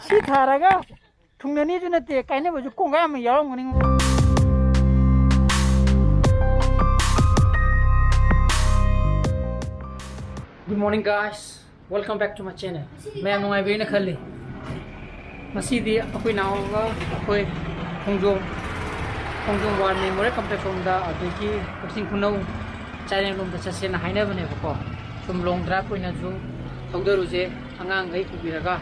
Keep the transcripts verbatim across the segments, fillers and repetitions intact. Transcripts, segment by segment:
ꯁꯤ ꯊꯥꯔꯒ ꯊꯨꯡꯅꯅꯤꯁꯨ ꯅꯠꯇꯦ, ꯀꯥꯏꯅꯕꯁꯨ ꯀꯣꯡꯒꯥꯏ ꯑꯃ ꯌꯥꯎꯔꯝꯒꯅꯤ꯫ Good morning, guys. Welcome back to my channel. ꯃꯌꯥꯝ ꯅꯨꯡꯉꯥꯏꯕꯤꯔꯦꯅ ꯈꯜꯂꯤ꯫ ꯉꯁꯤꯗꯤ ꯑꯩꯈꯣꯏ ꯅꯥꯎꯒ ꯑꯩꯈꯣꯏ ꯈꯣꯡꯖꯣꯝ, ꯈꯣꯡꯖꯣꯝ War Memorial Complex ꯂꯣꯝꯗ, ꯑꯗꯒꯤ ꯀꯛꯆꯤꯡ ꯈꯨꯅꯧ ꯆꯥꯏꯔꯦꯟ ꯂꯣꯝꯗ ꯆꯠꯁꯦꯅ ꯍꯥꯏꯅꯕꯅꯦꯕꯀꯣ꯫ ꯁꯨꯝ long drive ꯑꯣꯏꯅꯁꯨ ꯊꯧꯗꯔꯨꯁꯦ, ꯑꯉꯥꯡꯈꯩ ꯄꯨꯕꯤꯔꯒ꯫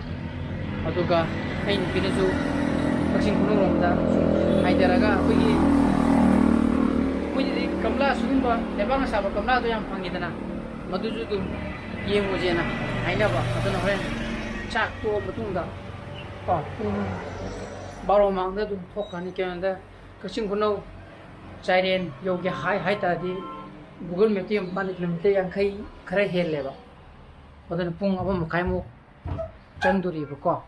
ꯑꯗꯨꯒ ꯑꯩ ꯅꯨꯄꯤꯅꯁꯨ ꯀꯛꯆꯤꯡ ꯈꯨꯅꯧ ꯂꯣꯝꯗ ꯁꯨꯝ ꯍꯥꯏꯊꯔꯒ ꯑꯩꯈꯣꯏꯒꯤ, ꯑꯩꯈꯣꯏꯒꯤꯗꯤ ꯒꯝꯂꯥ, ꯁꯤꯒꯨꯝꯕ ꯂꯩꯕꯥꯛꯅ ꯁꯥꯕ ꯒꯝꯂꯥꯗꯣ ꯌꯥꯝ ꯐꯪꯉꯤꯗꯅ, ꯃꯗꯨꯁꯨ ꯑꯗꯨꯝ ꯌꯦꯡꯉꯨꯁꯦꯅ ꯍꯥꯏꯅꯕ꯫ ꯑꯗꯨꯅ ꯍꯣꯔꯦꯟ ꯆꯥꯛ ꯇꯣꯛꯑ ꯃꯇꯨꯡꯗ ꯀꯣ, ꯄꯨꯡ ꯕꯥꯔꯣ ꯃꯃꯥꯡꯗ ꯑꯗꯨꯝ ꯊꯣꯛꯈ꯭ꯔꯅꯤ꯫ ꯀꯩꯅꯣꯗ, ꯀꯛꯆꯤꯡ ꯈꯨꯅꯧ ꯆꯥꯏꯔꯦꯟ ꯌꯧꯒꯦ ꯍꯥꯏ ꯍꯥꯏ ꯇꯥꯔꯗꯤ, Google Mapꯇ ꯌꯦꯡꯕ ꯀꯥꯟꯗ ꯀꯤꯂꯣꯃꯤꯇꯔ ꯌꯥꯡꯈꯩ ꯈꯔ ꯍꯦꯜꯂꯦꯕ꯫ ꯑꯗꯨꯅ ꯄꯨꯡ ꯑꯃ ꯃꯈꯥꯏꯃꯨꯛ ꯆꯪꯗꯣꯔꯤꯕꯀꯣ꯫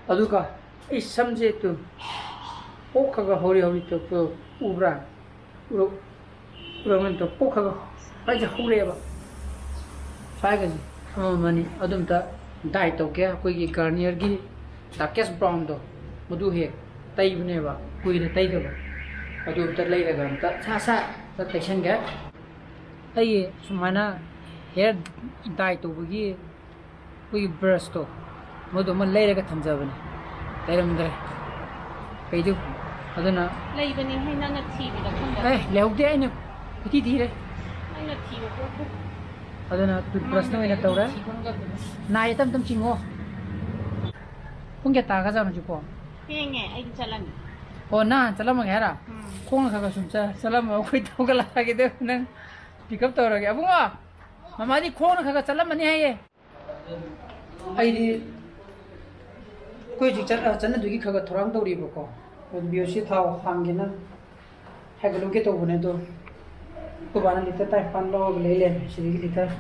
ꯑꯗꯨꯒ ꯑꯩ ꯁꯝꯁꯦ ꯇꯨ ꯄꯣꯛꯈꯒ ꯍꯧꯔꯤ ꯍꯧꯔꯤ ꯇꯧ-, ꯇꯧ-, ꯎꯕ꯭ꯔꯥ? ꯎꯔꯛ-, ꯎꯔꯛꯃꯅꯤ ꯇꯨ ꯄꯣꯛꯈꯒ ꯍꯥꯏꯁꯦ ꯍꯧꯔꯛꯑꯦꯕ꯫ ꯁ꯭ꯋꯥꯏꯒꯁꯦ ꯑꯃꯃꯅꯤ꯫ ꯑꯗꯨꯝꯇ dye ꯇꯧꯒꯦ꯫ ꯑꯩꯈꯣꯏꯒꯤ Garnierꯒꯤ darkest brownꯗꯣ, ꯃꯗꯨ ꯍꯦꯛ ꯇꯩꯕꯅꯦꯕ, ꯀꯨꯏꯅ ꯇꯩꯗꯕ꯫ ꯑꯗꯨ ꯑꯝꯇ ꯂꯩꯔꯒ ꯑꯝꯇ ꯁꯥ ꯁꯥ ꯑꯝꯇ ꯇꯩꯁꯟꯒꯦ꯫ ꯑꯩ ꯁꯨꯃꯥꯏꯅ hair dye ꯇꯧꯕꯒꯤ ꯑꯩꯈꯣꯏꯒꯤ brushꯇꯣ, ꯃꯗꯨ ꯑꯃ ꯂꯩꯔꯒ ꯊꯝꯖꯕꯅꯦ, ꯂꯩꯔꯝꯗ꯭ꯔꯦ꯫ ꯀꯩꯗꯨ, ꯑꯗꯨꯅ ꯂꯩꯕꯅꯤ ꯍꯦ, ꯅꯪꯅ ꯊꯤꯕꯗ ꯈꯪꯗꯕ꯫ ꯑꯦ, ꯂꯩꯍꯧꯗꯦ, ꯑꯩꯅ ꯀꯣꯏꯊꯤ ꯊꯤꯔꯦ꯫ ꯅꯪꯅ ꯊꯤꯕ ꯄꯣꯠꯄꯨ꯫ ꯑꯗꯨꯅ toothbrushꯅ ꯑꯣꯏꯅ ꯇꯧꯔꯦ꯫ ꯊꯤ ꯈꯪꯗꯕꯗꯨꯕꯨ꯫ ꯅꯥꯏ ꯇꯞ ꯇꯞ ꯆꯤꯡꯉꯣ꯫ ꯄꯨꯡ ꯀꯌꯥ ꯇꯥꯔꯒꯖꯥꯠꯅꯣ ꯍꯧꯖꯤꯛꯄꯣ? ꯊꯦꯡꯉꯦ, ꯑꯩꯗꯤ ꯆꯠꯂꯅꯤ꯫ ꯑꯣ, ꯅꯪ ꯍꯥꯟꯅ ꯆꯠꯂꯝꯃꯒꯦ ꯍꯥꯏꯔꯣ? ꯎꯝ꯫ ꯈꯣꯡꯅ ꯈꯔ ꯈꯔ ꯁꯨꯝ ꯆꯠ-, ꯆꯠꯂꯝꯃꯣ, ꯑꯩꯈꯣꯏ ꯊꯧꯒꯠꯂꯛꯑꯒꯦ, ꯑꯗꯨ ꯅꯪ pick up ꯇꯧꯔꯒꯦ꯫ ꯑꯕꯨꯡꯉꯣ, ꯃꯃꯥꯗꯤ ꯈꯣꯡꯅ ꯈꯔ ꯈꯔ ꯆꯠꯂꯝꯃꯅꯤ ꯍꯥꯏꯌꯦ꯫ ꯑꯩꯗꯤ ꯑꯩꯈꯣꯏ ꯍꯧꯖꯤꯛ ꯆꯠ-, ꯑ, ꯆꯠꯅꯗꯣꯏꯒꯤ ꯈꯔ ꯈꯔ ꯊꯧꯔꯥꯡ ꯇꯧꯔꯤꯕꯀꯣ꯫ ꯑꯗꯨ ꯕꯤꯌꯣꯁꯤ ꯊꯥꯎ ꯍꯥꯟꯒꯦꯅ ꯍꯥꯏꯒꯠꯂꯨꯒꯦ ꯇꯧꯕꯅꯦ, ꯑꯗꯣ ꯑꯩꯈꯣꯏ ꯕꯥꯅ ꯂꯤꯇꯔ ꯇꯔꯥꯅꯤꯄꯥꯟ ꯂꯧꯔꯒ ꯂꯩ ꯂꯩꯔꯝꯃꯦ꯫ ꯁꯤꯗꯒꯤ ꯂꯤꯇꯔ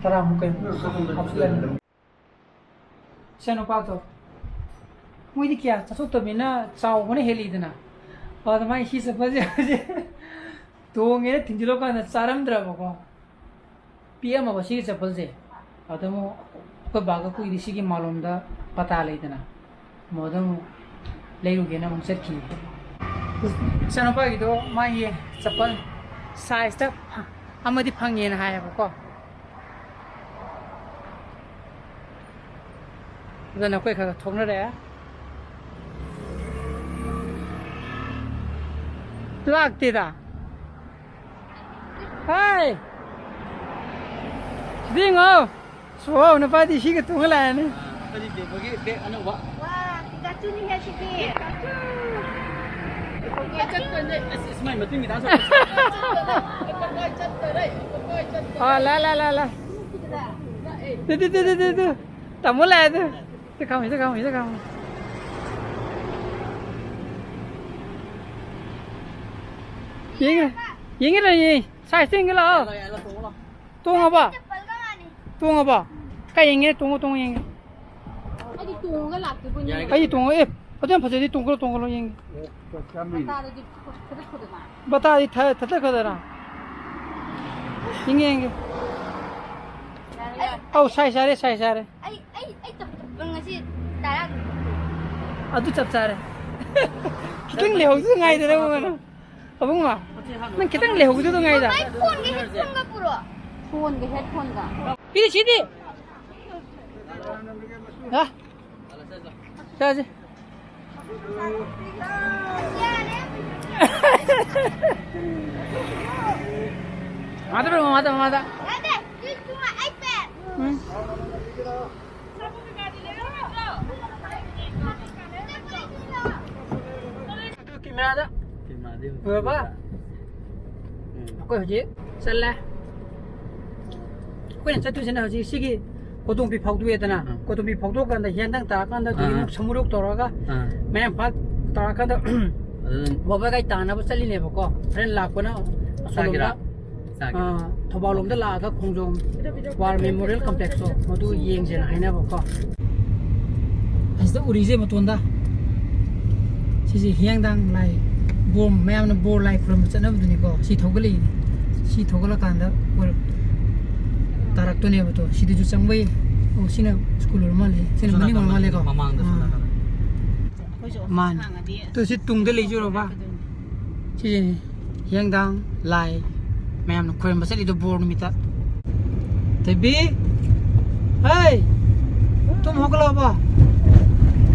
ꯇꯔꯥꯃꯨꯛ ꯀꯩꯃꯨꯛ ꯍꯥꯞꯆꯤꯜꯂꯅꯤ꯫ ꯏꯆꯥꯅꯨꯄꯥꯗꯣ, ꯃꯣꯏꯗꯤ ꯀꯌꯥ ꯆꯠꯊꯣꯛꯇꯕꯅꯤꯅ ꯆꯥꯎꯕꯅ ꯍꯦꯜꯂꯤꯗꯅ꯫ ꯑꯗꯨꯃꯥꯏꯅ ꯁꯤ ꯆꯠꯄꯁꯦ ꯍꯧꯖꯤꯛ ꯇꯣꯡꯉꯦꯅ ꯊꯤꯟꯖꯤꯜꯂꯀꯥꯟꯗ ꯆꯥꯔꯝꯗ꯭ꯔꯕꯀꯣ꯫ ꯄꯤꯛꯑꯝꯃꯕ ꯁꯤꯒꯤ ꯆꯄꯜꯁꯦ꯫ ꯑꯗ ꯑꯃꯨꯛ ꯑꯩꯈꯣꯏ ꯕꯥꯒ ꯀꯨꯏꯗꯤ ꯁꯤꯒꯤ ꯃꯥꯂꯣꯝꯗ ꯄꯇꯥ ꯂꯩꯗꯅ, ꯃꯣꯗ ꯑꯃꯨꯛ ꯂꯩꯔꯨꯒꯦꯅ ꯑꯃꯨꯛ ꯆꯠꯈꯤ꯫ ꯏꯆꯥꯅꯨꯄꯥꯒꯤꯗꯣ ꯃꯥꯒꯤ ꯆꯄꯜ ꯁꯥꯏꯖꯇ ꯑꯃꯗꯤ ꯐꯪꯉꯦꯅ ꯍꯥꯏꯌꯦꯕꯀꯣ꯫ ꯑꯗꯨꯅ ꯑꯩꯈꯣꯏ ꯈꯔ ꯈꯔ ꯊꯣꯛꯅꯔꯛꯑꯦ꯫ ꯂꯥꯛꯇꯦꯗ꯫ ꯍꯥꯏ! ꯁꯤꯗꯤ ꯌꯦꯡꯉꯣ꯫ ꯁꯣ, ꯅꯨꯄꯥꯗꯤ ꯁꯤꯒ ꯇꯣꯡꯉ ꯂꯥꯛꯑꯦꯅꯦ꯫ ꯑꯩꯈꯣꯏꯗꯤ ꯕꯦꯕꯒꯤ ꯕꯦꯒ ꯑꯅꯧꯕ꯫ ꯋꯥ, ꯄꯤꯀꯥꯆꯨꯅꯤꯍꯦ ꯁꯤꯗꯤ꯫ ꯄꯤꯀꯥꯆꯨ! ꯆꯠꯇꯣꯏꯅꯦ꯫ ꯑꯁ, ꯑꯁ, ꯃꯥꯏ ꯃꯇꯨꯡꯒꯤ ꯗꯥꯟꯁ꯫ ꯑꯥ, ꯂꯥ, ꯂꯥ, ꯂꯥ, ꯂꯥ꯫ Two, two, two. ꯇꯥꯃꯣ ꯂꯥꯛꯑꯦ ꯇꯨ꯫ ꯁꯤ ꯈꯥꯝꯃꯣ, ꯁꯤ ꯈꯥꯝꯃꯣ, ꯁꯤ ꯈꯥꯝꯃꯣ꯫ ꯌꯦꯡꯉꯦ, ꯌꯦꯡꯉꯦ ꯂꯥꯛꯑꯣ, ꯌꯦꯡꯉꯦ꯫ ꯁꯥꯏꯖꯇ ꯌꯦꯡꯒꯦ ꯂꯥꯛꯑꯣ꯫ ꯌꯥꯔꯦ, ꯌꯥꯔꯦ, ꯇꯣꯡꯉꯣ ꯂꯥꯛꯑꯣ꯫ ꯇꯣꯡꯉꯕꯣ? ꯆꯄꯜꯒ ꯃꯥꯅꯤ꯫ ꯇꯣꯡꯉꯕꯣ? ꯀꯥꯏ ꯌꯦꯡꯒꯦ? ꯇꯣꯡꯉꯣ, ꯇꯣꯡꯉꯣ ꯌꯦꯡꯒꯦ꯫ ꯑꯩꯗꯤ ꯇꯣꯡꯉꯒ ꯂꯥꯛꯇꯣꯏꯕꯣ ꯌꯥꯔꯦ, ꯅꯤꯡꯉꯨꯔꯦ꯫ ꯑꯩꯗꯤ ꯇꯣꯡꯉ-, ꯑꯦ, ꯑꯗꯨ ꯌꯥꯝ ꯐꯖꯩ, ꯇꯣꯡꯈꯠꯂꯣ, ꯇꯣꯡꯈꯠꯂꯣ ꯌꯦꯡꯒꯦ꯫ ꯃꯇꯥꯗꯗꯤ ꯊꯥꯗꯠꯈꯣꯗꯅ꯫ ꯃꯇꯥꯗꯤ ꯊꯥ-, ꯊꯥꯗꯠꯈ꯭ꯔꯗꯔꯥ? ꯌꯦꯡꯒꯦ, ꯌꯦꯡꯒꯦ꯫ ꯌꯥꯔꯦ, ꯌꯥꯔꯦ꯫ ꯑꯧ, ꯁꯥꯏꯖ ꯆꯥꯔꯦ, ꯁꯥꯏꯖ ꯆꯥꯔꯦ꯫ ꯑꯩ, ꯑꯩ, ꯑꯩ ꯆꯞ-, ꯆꯞꯄꯜ ꯉꯁꯤ ꯇꯔꯥ꯫ ꯑꯗꯨ ꯆꯞ ꯆꯥꯔꯦ꯫ ꯈꯤꯇꯪ ꯂꯩꯍꯧꯗꯨ ꯉꯥꯏꯗꯅ, ꯑꯕꯨꯡꯉꯣ꯫ ꯑꯕꯨꯡꯉꯣ, ꯅꯪ ꯈꯤꯇꯪ ꯂꯩꯍꯧꯗꯨꯗ ꯉꯥꯏꯗ꯫ ꯑꯩ ꯐꯣꯟꯒ ꯍꯦꯠꯐꯣꯟꯒ ꯄꯨꯔꯛꯑꯣ꯫ ꯐꯣꯟꯒ ꯍꯦꯠꯐꯣꯟꯒ꯫ ꯁꯤꯗꯤ, ꯁꯤꯗꯤ꯫ ꯍꯥ? ꯆꯥꯁꯤ꯫ ꯃꯥꯗ ꯄꯤꯔꯛꯑꯣ, ꯃꯥꯗ, ꯃꯥꯗ꯫ ꯎꯝ꯫ ꯑꯗꯨ ꯀꯦꯃꯦꯔꯥꯗ꯫ ꯀꯦꯃꯦꯔꯥꯗꯤ ꯑꯗꯨꯝ ꯎꯔꯕ? ꯎꯝ꯫ ꯑꯩꯈꯣꯏ ꯍꯧꯖꯤꯛ ꯆꯠꯂꯦ꯫ ꯑꯩꯈꯣꯏꯅ ꯆꯠꯇꯣꯏꯁꯤꯅ ꯍꯧꯖꯤꯛ ꯁꯤꯒꯤ ꯀꯣꯇꯣꯝꯕꯤ ꯐꯥꯎꯗꯣꯛꯑꯦꯗꯅ, ꯑꯥ꯫ ꯀꯣꯇꯣꯝꯕꯤ ꯐꯥꯎꯗꯣꯛꯑꯀꯥꯟꯗ ꯍꯤꯌꯥꯡꯊꯥꯡ ꯇꯥꯔꯀꯥꯟꯗ ꯑꯥ꯫ ꯇꯨꯔꯤꯃꯨꯛ ꯁꯃꯨꯔꯣꯛ ꯇꯧꯔꯒ ꯑꯥ꯫ ꯃꯌꯥꯡ ꯏꯝꯐꯥꯜ ꯇꯥꯔꯀꯥꯟꯗ ꯑꯗꯨꯝ ꯃꯣꯕꯥꯏꯜ ꯒꯥꯔꯤ ꯇꯥꯅꯕ ꯆꯠꯂꯤꯅꯦꯕꯀꯣ꯫ ꯍꯣꯔꯦꯟ ꯂꯥꯛꯄꯅ ꯆꯥꯒꯦꯔꯥ? ꯑꯁꯣꯝꯂꯣꯝꯗ, ꯆꯥꯒꯦ꯫ ꯑꯥ, ꯊꯧꯕꯥꯜ ꯂꯣꯝꯗ ꯂꯥꯛꯑꯒ ꯈꯣꯡꯖꯣꯝ War Memorial Complexꯇꯣ ꯃꯗꯨ ꯌꯦꯡꯁꯦꯅ ꯍꯥꯏꯅꯕꯀꯣ꯫ ꯑꯁꯤꯗ ꯎꯔꯤꯁꯦ ꯃꯇꯣꯟꯗ ꯁꯤꯁꯦ ꯍꯤꯌꯥꯡꯊꯥꯡ ꯂꯥꯏ ꯕꯣꯔ, ꯃꯌꯥꯝꯅ ꯕꯣꯔ ꯂꯥꯏ ꯈꯨꯔꯨꯝꯕ ꯆꯠꯅꯕꯗꯨꯅꯤꯀꯣ꯫ ꯁꯤ ꯊꯧꯒꯠꯂꯛꯏꯅꯤ꯫ ꯁꯤ ꯊꯧꯒꯠꯂꯀꯥꯟꯗ ꯑꯣꯏꯔ-, ꯇꯥꯔꯛꯇꯣꯏꯅꯦꯕ꯫ ꯇꯣ, ꯁꯤꯗꯁꯨ ꯆꯪꯕꯩ ꯑꯣ, ꯁꯤꯅ ꯁ꯭ꯀꯨꯜ ꯑꯣꯏꯔ ꯃꯥꯜꯂꯦ꯫ ꯁꯤꯅ ꯁꯣꯝ ꯃꯅꯤꯡ ꯑꯣꯏꯔ ꯅꯥꯀꯟꯗ ꯃꯥꯜꯂꯦꯀꯣ꯫ ꯃꯃꯥꯡꯗ ꯁꯣꯝ ꯑꯥ꯫ ꯅꯥꯀꯟꯗ꯫ ꯃꯥꯅꯦ꯫ ꯇꯨ ꯁꯤ ꯇꯨꯡꯗ ꯂꯩꯖꯔꯕ? ꯁꯤꯁꯤꯅꯤ꯫ ꯍꯤꯌꯥꯡꯊꯥꯡ ꯂꯥꯏ ꯃꯌꯥꯝꯅ ꯈꯣꯏꯔꯝꯕ ꯆꯠꯂꯤꯗꯣ ꯕꯣꯔ ꯅꯨꯃꯤꯠꯇ꯫ ꯊꯣꯏꯕꯤ! ꯍꯩ! ꯇꯨꯝ ꯍꯧꯒꯠꯂꯛꯑꯕꯣ?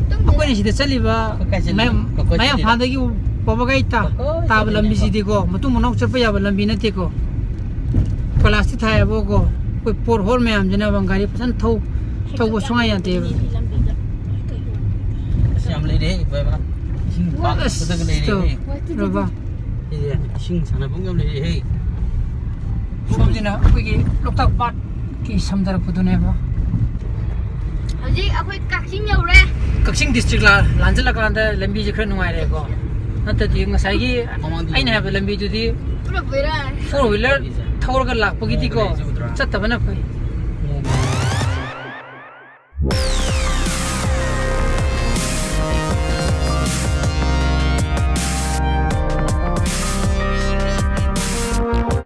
ꯇꯨꯝꯗꯦ꯫ ꯑꯩꯈꯣꯏꯅ ꯁꯤꯗ ꯆꯠꯂꯤꯕ ꯑꯩꯈꯣꯏ ꯀꯥꯏ ꯆꯠꯂꯤꯅꯣ? ꯃꯌꯥꯝ, ꯀꯣꯀꯣꯏ ꯃꯌꯥꯝ ꯆꯠꯂꯤꯅꯣ? ꯐꯥꯟꯗꯒꯤ ꯄꯣꯕꯒꯥꯏ ꯇꯥ-, ꯀꯣꯀꯣꯏ ꯇꯥꯕ ꯆꯠꯂꯤꯅꯣ? ꯂꯝꯕꯤꯁꯤꯗꯤꯀꯣ, ꯃꯇꯨꯡ ꯃꯅꯥꯎ ꯆꯠꯄ ꯌꯥꯕ ꯂꯝꯕꯤ ꯅꯠꯇꯦꯀꯣ꯫ ꯀꯣꯏꯂꯥꯁꯇꯤ ꯊꯥꯏꯌꯦꯕꯀꯣ꯫ ꯑꯩꯈꯣꯏ ꯄꯣꯠ ꯍꯣꯜ ꯃꯌꯥꯝꯁꯤꯅ ꯒꯥꯔꯤ ꯐꯖꯅ ꯊꯧ-, ꯊꯧꯕ ꯁꯨꯡꯌꯥ ꯌꯥꯗꯦꯕ꯫ ꯑꯁ, ꯌꯥꯝ ꯂꯩꯔꯦꯍꯦ, ꯏꯕꯣꯏꯃ꯫ ꯏꯁꯤꯡ ꯄꯥꯛ ꯑꯁ, ꯐꯖꯅ ꯂꯩꯔꯦꯍꯦ꯫ ꯇꯧ-, ꯔꯣꯕꯥ꯫ ꯁꯤꯁꯦ ꯏꯁꯤꯡ ꯁꯥꯟꯅꯐꯝ ꯌꯥꯝ ꯂꯩꯔꯦꯍꯦ꯫ ꯁꯣꯝꯁꯤꯅ ꯑꯩꯈꯣꯏꯒꯤ ꯂꯣꯛꯇꯥꯛ ꯄꯥꯠꯀꯤ ꯁꯝꯊꯔꯛꯄꯗꯨꯅꯦꯕ꯫ ꯍꯧꯖꯤꯛ ꯑꯩꯈꯣꯏ ꯀꯛꯆꯤꯡ ꯌꯧꯔꯦ꯫ ꯀꯛꯆꯤꯡ ꯗꯤꯁꯇ꯭ꯔꯤꯛ ꯂꯥ-, ꯂꯥꯟꯖꯜꯂꯀꯥꯟꯗ ꯂꯝꯕꯤꯁꯦ ꯈꯔ ꯅꯨꯡꯉꯥꯏꯔꯦꯀꯣ꯫ ꯅꯠꯇ꯭ꯔꯗꯤ ꯉꯁꯥꯏꯒꯤ ꯃꯃꯥꯡꯗꯤ ꯑꯩꯅ ꯍꯥꯏꯕ ꯂꯝꯕꯤꯗꯨꯗꯤ ꯄꯨꯔꯥ ꯕꯦꯔꯥꯅꯤ꯫ Four wheeler ꯊꯧꯔꯒ ꯂꯥꯛꯄꯒꯤꯗꯤꯀꯣ, ꯎꯗ꯭ꯔꯥ? ꯆꯠꯇꯕꯅ ꯐꯩ꯫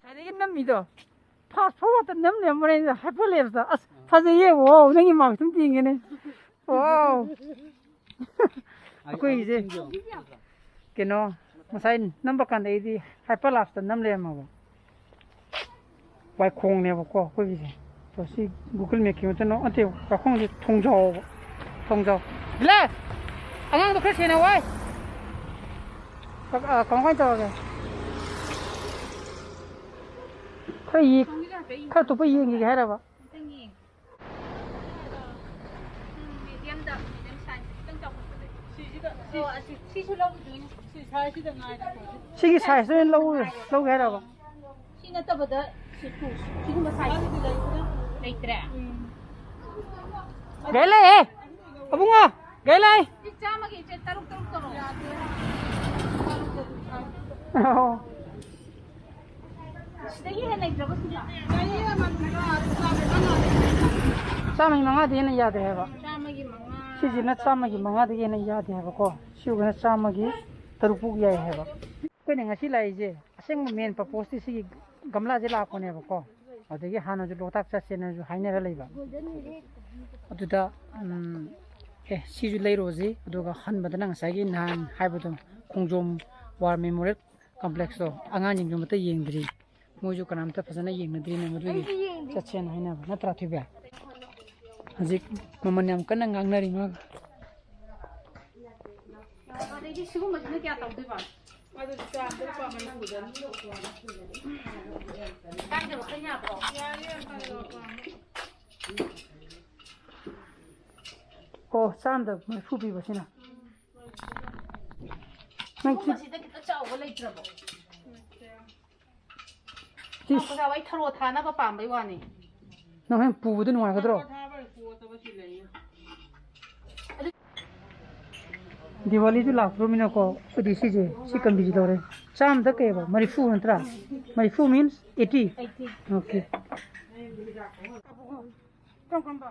ꯉꯁꯥꯏꯗꯒꯤ ꯅꯝꯃꯤꯗꯣ꯫ Fast forward ꯇ ꯅꯝ ꯂꯩꯔꯝꯕꯅꯦ, hyperlapse ꯇ꯫ ꯑꯁ, ꯐꯖꯩꯌꯦ꯫ Wow, ꯅꯪꯒꯤ ꯃꯥꯔꯛ ꯁꯨꯝ ꯌꯦꯡꯒꯦꯅꯦ꯫ Wow꯫ ꯑꯩꯈꯣꯏꯒꯤꯁꯦ ꯀꯩꯅꯣ, ꯉꯁꯥꯏ ꯅꯝꯕ ꯀꯥꯟꯗ ꯑꯩꯗꯤ hyperlapse ꯇ ꯅꯝ ꯂꯩꯔꯝꯃꯕ꯫ ꯋꯥꯏꯈꯣꯡꯅꯦꯕꯀꯣ ꯑꯩꯈꯣꯏꯒꯤꯁꯦ꯫ ꯑꯗꯣ ꯁꯤ Google Map ꯀꯤ ꯃꯇꯨꯡ ꯏꯟꯅ, ꯅꯠꯇꯦ, ꯋꯥꯏꯈꯣꯡꯁꯦ ꯊꯣꯡꯖꯥꯎꯕ꯫ ꯊꯣꯡꯖꯥꯎ꯫ ꯕꯤꯂꯦꯁ! ꯑꯉꯥꯡꯗꯣ ꯈꯔ ꯁꯦꯟꯅꯧ ꯍꯥꯏ꯫ ꯀ-, ꯑ, ꯀꯃꯥꯏ ꯇꯧꯔꯒꯦ? ꯈꯔ ꯌꯦ-, ꯈꯔ ꯇꯨꯞꯄ ꯌꯦꯡꯈꯤꯒꯦ ꯍꯥꯏꯔꯕ? ꯑꯝꯇꯪ ꯌꯦꯡꯒꯦ꯫ ꯎꯝ, medium ꯗ, medium size ꯈꯤꯇꯪ ꯆꯥꯎꯈꯠꯄꯗ꯫ ꯁꯤꯁꯤꯗ, ꯁꯤ-, ꯑꯣ, ꯑꯁꯤ, ꯁꯤꯁꯨ ꯂꯧꯈꯤꯗꯣꯏꯅꯦ꯫ ꯁꯤ size ꯁꯤꯗ ꯉꯥꯏꯔꯦ꯫ ꯁꯤꯒꯤ size ꯇ ꯑꯣꯏꯅ ꯂꯧ-, ꯂꯧꯒꯦ ꯍꯥꯏꯔꯕ? ꯁꯤ ꯅꯠꯇꯕꯗ ꯁꯤ ꯇꯨ, ꯁꯤꯒꯨꯝꯕ size ꯁꯤꯗꯤ ꯂꯩꯇ꯭ꯔꯦ꯫ ꯂꯩꯇ꯭ꯔꯦ? ꯎꯝ꯫ ꯒꯥꯔꯤ ꯂꯥꯛꯑꯦ! ꯑꯕꯨꯡꯉꯣ! ꯒꯥꯔꯤ ꯂꯥꯛꯑꯦ! ꯁꯤ ꯆꯥꯝꯃꯒꯤ ꯏꯆꯦ ꯇꯔꯨꯛ ꯇꯔꯨꯛ ꯇꯧꯔꯣ꯫ ꯑꯣ꯫ ꯁꯤꯗꯒꯤ ꯍꯦꯟꯅ ꯂꯩꯇ꯭ꯔꯕꯣ ꯁꯤꯗ? ꯆꯥꯝꯃꯒꯤ ꯃꯉꯥꯗꯤ ꯍꯦꯟꯅ ꯌꯥꯗꯦ ꯍꯥꯏꯕ꯫ ꯆꯥꯝꯃꯒꯤ ꯃꯉꯥ꯫ ꯁꯤꯁꯤꯅ ꯆꯥꯝꯃꯒꯤ ꯃꯉꯥꯗꯒꯤ ꯍꯦꯟꯅ ꯌꯥꯗꯦ ꯍꯥꯏꯕꯀꯣ꯫ ꯁꯤꯒꯅ ꯆꯥꯝꯃꯒꯤ ꯇꯔꯨꯛ ꯐꯥꯎ ꯌꯥꯏ ꯍꯥꯏꯕ꯫ ꯑꯩꯈꯣꯏꯅ ꯉꯁꯤ ꯂꯥꯛꯏꯁꯦ ꯑꯁꯦꯡꯕ main purpose ꯇꯤ ꯁꯤꯒꯤ ꯒꯝꯂꯥꯁꯦ ꯂꯥꯛꯄꯅꯦꯕꯀꯣ꯫ ꯑꯗꯒꯤ ꯍꯥꯟꯅꯁꯨ ꯂꯣꯛꯇꯥꯛ ꯆꯠꯁꯦꯅꯁꯨ ꯍꯥꯏꯅꯔ ꯂꯩꯕ꯫ ꯑꯗꯨꯗ, ꯎꯝ, ꯑꯦ, ꯁꯤꯁꯨ ꯂꯩꯔꯨꯔꯁꯤ, ꯑꯗꯨꯒ ꯍꯟꯕꯗꯅ ꯉꯁꯥꯏꯒꯤ ꯅꯍꯥꯟ ꯍꯥꯏꯕꯗꯣ, ꯈꯣꯡꯖꯣꯝ ꯋꯥꯔ ꯃꯦꯃꯣꯔꯤꯌꯦꯜ ꯀꯝꯄ꯭ꯂꯦꯛꯁꯇꯣ ꯑꯉꯥꯡꯁꯤꯡꯁꯨ ꯑꯃꯠꯇ ꯌꯦꯡꯗ꯭ꯔꯤ, ꯃꯣꯏꯁꯨ ꯀꯅꯥꯝꯇ ꯐꯖꯅ ꯌꯦꯡꯅꯗ꯭ꯔꯤꯅꯦ, ꯃꯗꯨꯒꯤ ꯆꯠꯁꯦꯅ ꯍꯥꯏꯅꯕ ꯅꯠꯇ꯭ꯔꯥ, ꯊꯣꯏꯕꯤ? ꯍꯧꯖꯤꯛ ꯃꯃꯜ ꯌꯥꯝ ꯀꯟꯅ ꯉꯥꯡꯅꯔꯤ ꯃꯥꯒ꯫ ꯑꯗꯩꯗꯤ ꯁꯤꯒꯨꯝꯕꯁꯤꯅ ꯀꯌꯥ ꯇꯧꯗꯣꯏꯕ? ꯑꯗꯨꯗꯤ ꯆꯥꯝꯗ ꯂꯨꯄꯥ ꯃꯔꯤꯐꯨꯗ ꯑꯗꯨꯝ ꯌꯣꯜꯂꯣ꯫ ꯀꯥꯏꯗ ꯂꯧꯈꯠ ꯌꯥꯕ꯭ꯔꯣ? ꯌꯥꯏꯌꯦ, ꯌꯥꯝ ꯐꯔꯦ, ꯂꯧꯈꯠꯂꯣ꯫ ꯑꯣ, ꯆꯥꯝꯗ ꯃꯔꯤꯐꯨ ꯄꯤꯕꯁꯤꯅ꯫ ꯅꯪ ꯁꯤ ꯁꯤꯒꯨꯝꯕꯁꯤꯗ ꯈꯤꯇꯪ ꯆꯥꯎꯕ ꯂꯩꯇ꯭ꯔꯕꯣ? ꯏꯁ꯫ ꯅꯪ ꯄꯩꯁꯥ ꯋꯥꯏ ꯊꯔꯣ ꯊꯥꯅꯕ ꯄꯥꯝꯕꯩ ꯋꯥꯅꯤ꯫ ꯅꯪ ꯍꯣꯔꯦꯟ ꯄꯨꯕꯗ ꯅꯨꯡꯉꯥꯏꯒꯗ꯭ꯔꯣ? ꯗꯤꯋꯥꯂꯤꯁꯨ ꯂꯥꯛꯇ꯭ꯔꯣꯃꯤꯅꯀꯣ, ꯑꯗꯨꯗꯤ ꯁꯤꯁꯦ, ꯁꯤ ꯀꯝꯕꯤꯁꯤ ꯂꯧꯔꯦ꯫ ꯆꯥꯝꯗ ꯀꯩꯕ? ꯃꯔꯤꯐꯨ ꯅꯠꯇ꯭ꯔꯥ? ꯃꯔꯤꯐꯨ means eighty? Okay. ꯀꯔꯝ ꯀꯔꯝꯕ?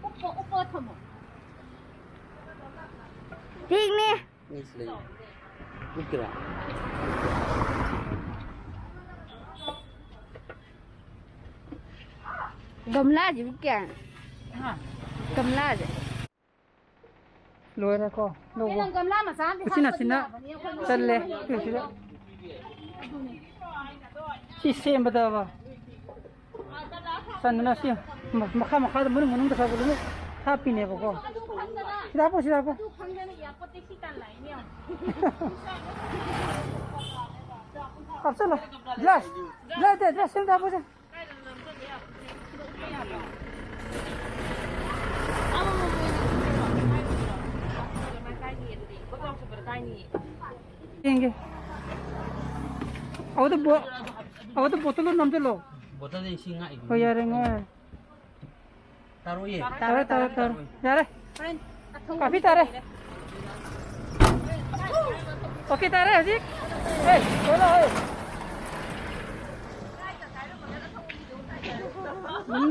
ꯎꯞꯄ, ꯎꯞꯄ ꯊꯝꯃꯣ꯫ ꯄꯤꯛꯅꯤ꯫ ꯎꯞꯀꯦꯔꯥ? ꯒꯝꯂꯥꯁꯤꯕꯨ ꯀꯌꯥꯅꯣ? ꯍꯥ? ꯒꯝꯂꯥꯁꯦ꯫ ꯂꯣꯏꯔꯦꯀꯣ, ꯂꯧꯕ꯫ ꯀꯩꯅꯣ, ꯒꯝꯂꯥ ꯃꯆꯥ ꯑꯝꯗꯤ ꯎꯆꯤꯟ ꯍꯥꯞꯄꯗꯤ ꯅꯥꯆꯤꯟꯅ ꯌꯥꯕꯅꯦ, ꯑꯩꯈꯣꯏ ꯆꯜꯂꯦ, ꯂꯧꯕ ꯁꯤꯗ꯫ ꯑꯗꯨꯅꯦ꯫ ꯁꯤ ꯁꯦꯝꯕꯗꯕ꯫ ꯆꯟꯗꯅ ꯁꯤ ꯃ-, ꯃꯈꯥ, ꯃꯈꯥꯗ, ꯃꯅꯨꯡ, ꯃꯅꯨꯡꯗ ꯈꯔ ꯈꯔ ꯂꯣꯏꯅ ꯍꯥꯞꯄꯤꯅꯦꯕꯀꯣ꯫ ꯑꯗꯨ ꯈꯪꯗꯅ, ꯁꯤꯗ ꯍꯥꯞꯄꯣ, ꯁꯤꯗ ꯍꯥꯞꯄꯣ꯫ ꯑꯗꯨ ꯈꯪꯗꯅ ꯌꯥꯄꯣꯠꯇꯦ, ꯁꯤ ꯇꯥꯟ ꯂꯥꯛꯏꯅꯦ ꯌꯦꯡꯉꯣ꯫ ꯍꯥꯞꯆꯜꯂꯣ꯫ ꯒ꯭ꯂꯥꯁ, ꯒ꯭ꯂꯥꯁ, ꯒ꯭ꯂꯥꯁ, ꯒ꯭ꯂꯥꯁ ꯁꯤꯗ ꯍꯥꯞꯄꯣꯁꯦ꯫ ꯌꯦꯡꯒꯦ꯫ ꯑꯗꯨꯗ ꯕꯣ-, ꯑꯗꯨꯗ ꯕꯣꯇꯜꯗꯣ ꯅꯝꯁꯤꯜꯂꯣ꯫ ꯕꯣꯇꯜꯗ ꯏꯁꯤꯡ ꯉꯥꯛꯏ꯫ ꯍꯣꯏ, ꯌꯥꯔꯦ, ꯉꯥꯏꯔꯦ꯫ ꯇꯥꯔꯣꯏꯌꯦ꯫ ꯇꯥꯔꯣꯏ, ꯇꯥꯔꯣꯏ, ꯇꯥꯔꯣꯏ꯫ ꯌꯥꯔꯦ꯫ ꯍꯣꯔꯦꯟ ꯑꯊꯧꯕ ꯀꯥꯐꯤ ꯇꯥꯔꯦ꯫ ꯂꯩꯔꯦ꯫ ꯑꯣꯀꯦ ꯇꯥꯔꯦ ꯍꯧꯖꯤꯛ꯫ ꯑꯦ, ꯆꯠꯂꯣ, ꯑꯦ꯫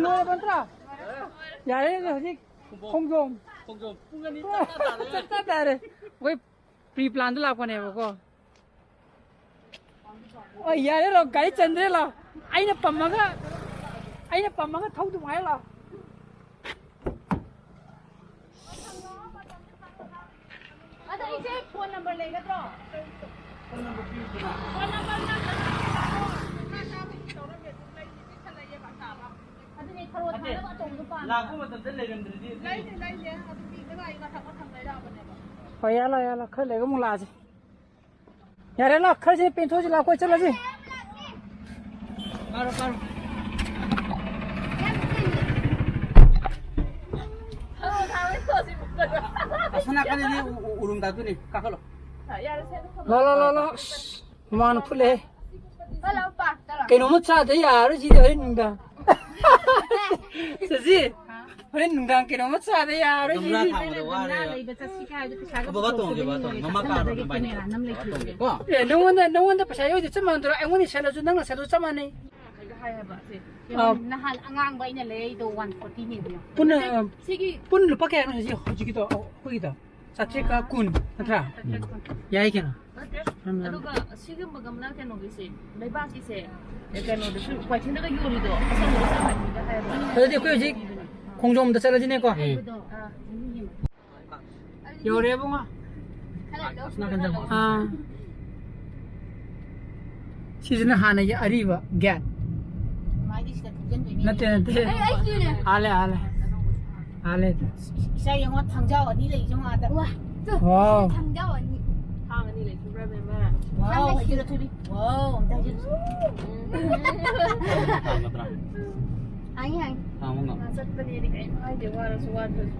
ꯂꯣꯏꯔꯕ ꯅꯠꯇ꯭ꯔꯥ? ꯌꯥꯔꯦ, ꯍꯧꯖꯤꯛ ꯈꯣꯡꯖꯣꯝ꯫ ꯈꯣꯡꯖꯣꯝ ꯄꯨꯡ ꯑꯅꯤ ꯆꯞ ꯆꯥ ꯇꯥꯔꯦ꯫ ꯆꯞ ꯆꯥ ꯇꯥꯔꯦ꯫ ꯑꯩꯈꯣꯏ ꯄ꯭ꯔꯤ ꯄ꯭ꯂꯥꯟꯗ ꯂꯥꯛꯄꯅꯦꯕꯀꯣ꯫ ꯑꯣ, ꯌꯥꯔꯦ ꯂꯥꯎ, ꯒꯥꯔꯤ ꯆꯟꯗ꯭ꯔꯦ ꯂꯥꯎ꯫ ꯑꯩꯅ ꯄꯝꯃꯒ, ꯑꯩꯅ ꯄꯝꯃꯒ ꯊꯧꯗꯨ ꯉꯥꯏ ꯂꯥꯎ꯫ ꯑꯗꯣ ꯏꯆꯦ ꯐꯣꯟ ꯅꯝꯕꯔ ꯂꯩꯒꯗ꯭ꯔꯣ? ꯐꯣꯟ ꯅꯝꯕꯔ ꯄꯤꯌꯨꯗꯅ꯫ ꯐꯣꯟ ꯅꯝꯕꯔ ꯅꯝꯕꯔ ꯇꯧꯔꯝꯃꯦ, ꯑꯗꯨꯝ ꯂꯩꯅꯤ, ꯄꯤꯛ ꯊꯜꯂꯒꯦ, ꯄꯥꯟꯊꯥꯕ꯫ ꯑꯗꯨꯅꯦ ꯊꯔꯣ ꯅꯠꯇꯦ꯫ ꯊꯥꯅꯕ ꯑꯆꯧꯕꯗꯣ ꯄꯥꯝꯃꯦ꯫ ꯂꯥꯛꯄ ꯃꯇꯝꯗ ꯂꯩꯔꯝꯗ꯭ꯔꯗꯤ ꯑꯗꯨ ꯂꯩꯅꯤ, ꯂꯩꯅꯤ꯫ ꯑꯗꯨ ꯄꯤꯗ ꯉꯥꯏ ꯃꯊꯪ ꯃꯊꯪ ꯂꯩꯔꯛꯑꯕꯅꯦꯕ꯫ ꯍꯣꯏ, ꯌꯥꯂꯣ, ꯌꯥꯂꯣ꯫ ꯈꯔ ꯂꯩꯔꯒ ꯑꯃꯨꯛ ꯂꯥꯛꯑꯁꯤ꯫ ꯌꯥꯔꯦ, ꯂꯥꯛ, ꯈꯔꯁꯤꯅ ꯄꯦꯟꯊꯣꯛꯑꯁꯤ, ꯂꯥꯛ, ꯀꯣꯏ ꯆꯠꯂꯁꯤ꯫ ꯀꯥꯔꯣ, ꯀꯥꯔꯣ꯫ ꯊꯔꯣ ꯊꯥꯕ ꯊꯣꯛꯑꯁꯤ꯫ ꯑꯁꯣꯝ ꯅꯥꯀꯟꯗꯗꯤ ꯎ-, ꯎ-, ꯎꯔꯨꯝ ꯇꯥꯗꯣꯏꯅꯤ꯫ ꯀꯥꯈꯠꯂꯣ꯫ ꯌꯥꯔꯦ, ꯁꯦ, ꯑꯗꯨꯝ ꯂꯥ, ꯂꯥ, ꯂꯥ, ꯂꯥ꯫ ꯑꯁ, ꯍꯨꯃꯥꯡꯅ ꯐꯨꯠꯂꯦ꯫ ꯆꯠꯂꯣ, ꯄꯥ, ꯆꯠꯂꯣ꯫ ꯀꯩꯅꯣꯝꯃ ꯆꯥꯗ ꯌꯥꯔꯣꯏ ꯁꯤꯗꯤ ꯍꯣꯔꯦꯟ ꯅꯨꯡꯗꯥꯡ꯫ ꯆꯦꯆꯦ, ꯍꯣꯔꯦꯟ ꯅꯨꯡꯗꯥꯡ ꯀꯩꯅꯣꯝꯃ ꯆꯥꯗ ꯌꯥꯔꯣꯏ ꯒꯝꯂꯥ ꯁꯤꯗꯤ꯫ ꯊꯥꯡꯕꯗ ꯒꯝꯂꯥ ꯋꯥꯔꯦ꯫ ꯂꯩꯕ ꯆꯠꯁꯤ ꯀꯥꯏꯗꯣ ꯄꯩꯁꯥꯒ ꯕꯕꯥ ꯇꯣꯡꯒꯦ, ꯄꯨꯊꯣꯛꯇꯕꯤ ꯕꯕꯥ ꯇꯣꯡꯒꯦ꯫ ꯃꯤꯅ ꯃꯃꯥ ꯀꯥꯔꯗꯣ ꯀꯥꯈꯠꯂꯒ ꯑꯗꯨꯝ ꯄꯥꯏꯒꯦ꯫ ꯀꯦꯃꯦꯔꯥ ꯅꯝ ꯂꯩꯊꯣꯛꯑꯦ꯫ ꯕꯕꯥ ꯇꯣꯡꯒꯦꯀꯣ꯫ ꯑꯦ, ꯅꯉꯣꯟꯗ, ꯅꯉꯣꯟꯗ ꯄꯩꯁꯥ ꯌꯧꯗꯤ ꯆꯞ ꯃꯥꯟꯅꯗ꯭ꯔꯣ? ꯑꯩꯉꯣꯟꯗ ꯁꯦꯜꯂꯁꯨ ꯅꯪꯅ ꯁꯦꯜꯂꯁꯨ ꯆꯞ ꯃꯥꯟꯅꯩ꯫ ꯀꯩꯒ ꯍꯥꯏ ꯍꯥꯏꯕ ꯁꯦ꯫ ꯑꯥ꯫ ꯅꯍꯥꯟ ꯑꯉꯥꯡꯕ ꯑꯩꯅ ꯂꯩꯔꯛꯏꯗꯣ ꯋꯥꯟ ꯐꯣꯔꯇꯤꯅꯦꯕ꯫ ꯄꯨꯟꯅ, ꯅꯠꯇꯦ, ꯁꯤꯒꯤ ꯄꯨꯟꯅ ꯂꯨꯄꯥ ꯀꯌꯥꯅꯣ ꯍꯧꯖꯤꯛ, ꯍꯧꯖꯤꯛꯀꯤꯗꯣ? ꯑꯣ, ꯑꯩꯈꯣꯏꯒꯤꯗꯣ? ꯆꯥꯇ꯭ꯔꯦꯠꯀ ꯀꯨꯟ ꯅꯠꯇ꯭ꯔꯥ? ꯆꯥꯇ꯭ꯔꯦꯠ ꯀꯨꯟ꯫ ꯌꯥꯏ ꯀꯩꯅꯣ꯫ ꯅꯠꯇꯦ꯫ ꯎꯝ꯫ ꯑꯗꯨꯒ ꯑꯁꯤꯒꯨꯝꯕ ꯒꯝꯂꯥ ꯀꯩꯅꯣꯒꯤꯁꯦ, ꯂꯩꯕꯥꯛꯀꯤꯁꯦ, ꯀꯩꯅꯣꯗꯁꯨ ꯀ꯭ꯋꯥꯏꯊꯦꯜꯗꯒ ꯌꯣꯜꯂꯤꯗꯣ, ꯑꯁꯪꯕꯗꯣ ꯆꯞ ꯃꯥꯟꯅꯩꯒ ꯍꯥꯏꯌꯦꯕ꯫ ꯑꯗꯨꯗꯤ ꯑꯩꯈꯣꯏ ꯍꯧꯖꯤꯛ ꯈꯣꯡꯖꯣꯝꯗ ꯆꯠꯂꯁꯤꯅꯦꯀꯣ꯫ ꯎꯝ꯫ ꯑꯥ꯫ ꯌꯧꯔꯦ ꯏꯕꯨꯡꯉꯣ꯫ ꯑꯥ꯫ ꯁꯤꯁꯤꯅ ꯍꯥꯟꯅꯒꯤ ꯑꯔꯤꯕ ꯒꯦꯠ꯫ ꯃꯥꯒꯤ ꯁꯤꯗ ꯊꯧꯖꯤꯟꯗꯣꯏꯅꯦ꯫ ꯅꯠꯇꯦ, ꯅꯠꯇꯦ꯫ ꯑꯩ, ꯑꯩ ꯁꯤꯅꯦ꯫ ꯍꯥꯜꯂꯦ, ꯍꯥꯜꯂꯦ꯫ ꯍꯥꯜꯂꯦ꯫ ꯏꯆꯥ ꯌꯦꯡꯉꯣ, ꯊꯥꯡꯖꯥꯎ ꯑꯅꯤ ꯂꯩꯁꯦ ꯌꯦꯡꯉꯣ ꯑꯥꯗ꯫ ꯋꯥ, ꯋꯥꯎ꯫ ꯊꯥꯡꯖꯥꯎ ꯑꯅꯤ꯫ ꯊꯥꯡ ꯑꯅꯤ ꯂꯩꯁꯤꯟꯕ꯭ꯔꯥ, ꯃꯦꯝꯃ? ꯋꯥꯎ, ꯍꯥꯏꯖꯤꯜꯂꯣ, ꯊꯣꯏꯕꯤ꯫ ꯋꯥꯎ, ꯑꯝꯇ ꯍꯥꯏꯖꯤꯜꯂꯣ꯫ ꯎꯝ꯫ ꯍꯥꯡꯒꯗ꯭ꯔꯥ? ꯍꯥꯡꯉꯤ, ꯍꯥꯡꯉꯤ꯫ ꯍꯥꯡꯕ ꯉꯝ-, ꯃꯥ ꯆꯠꯄꯅꯦꯗꯤ ꯀꯩꯝ ꯍꯥꯏꯗꯦ, ꯋꯥꯔꯁꯨ ꯋꯥꯗ꯭ꯔꯁꯨ꯫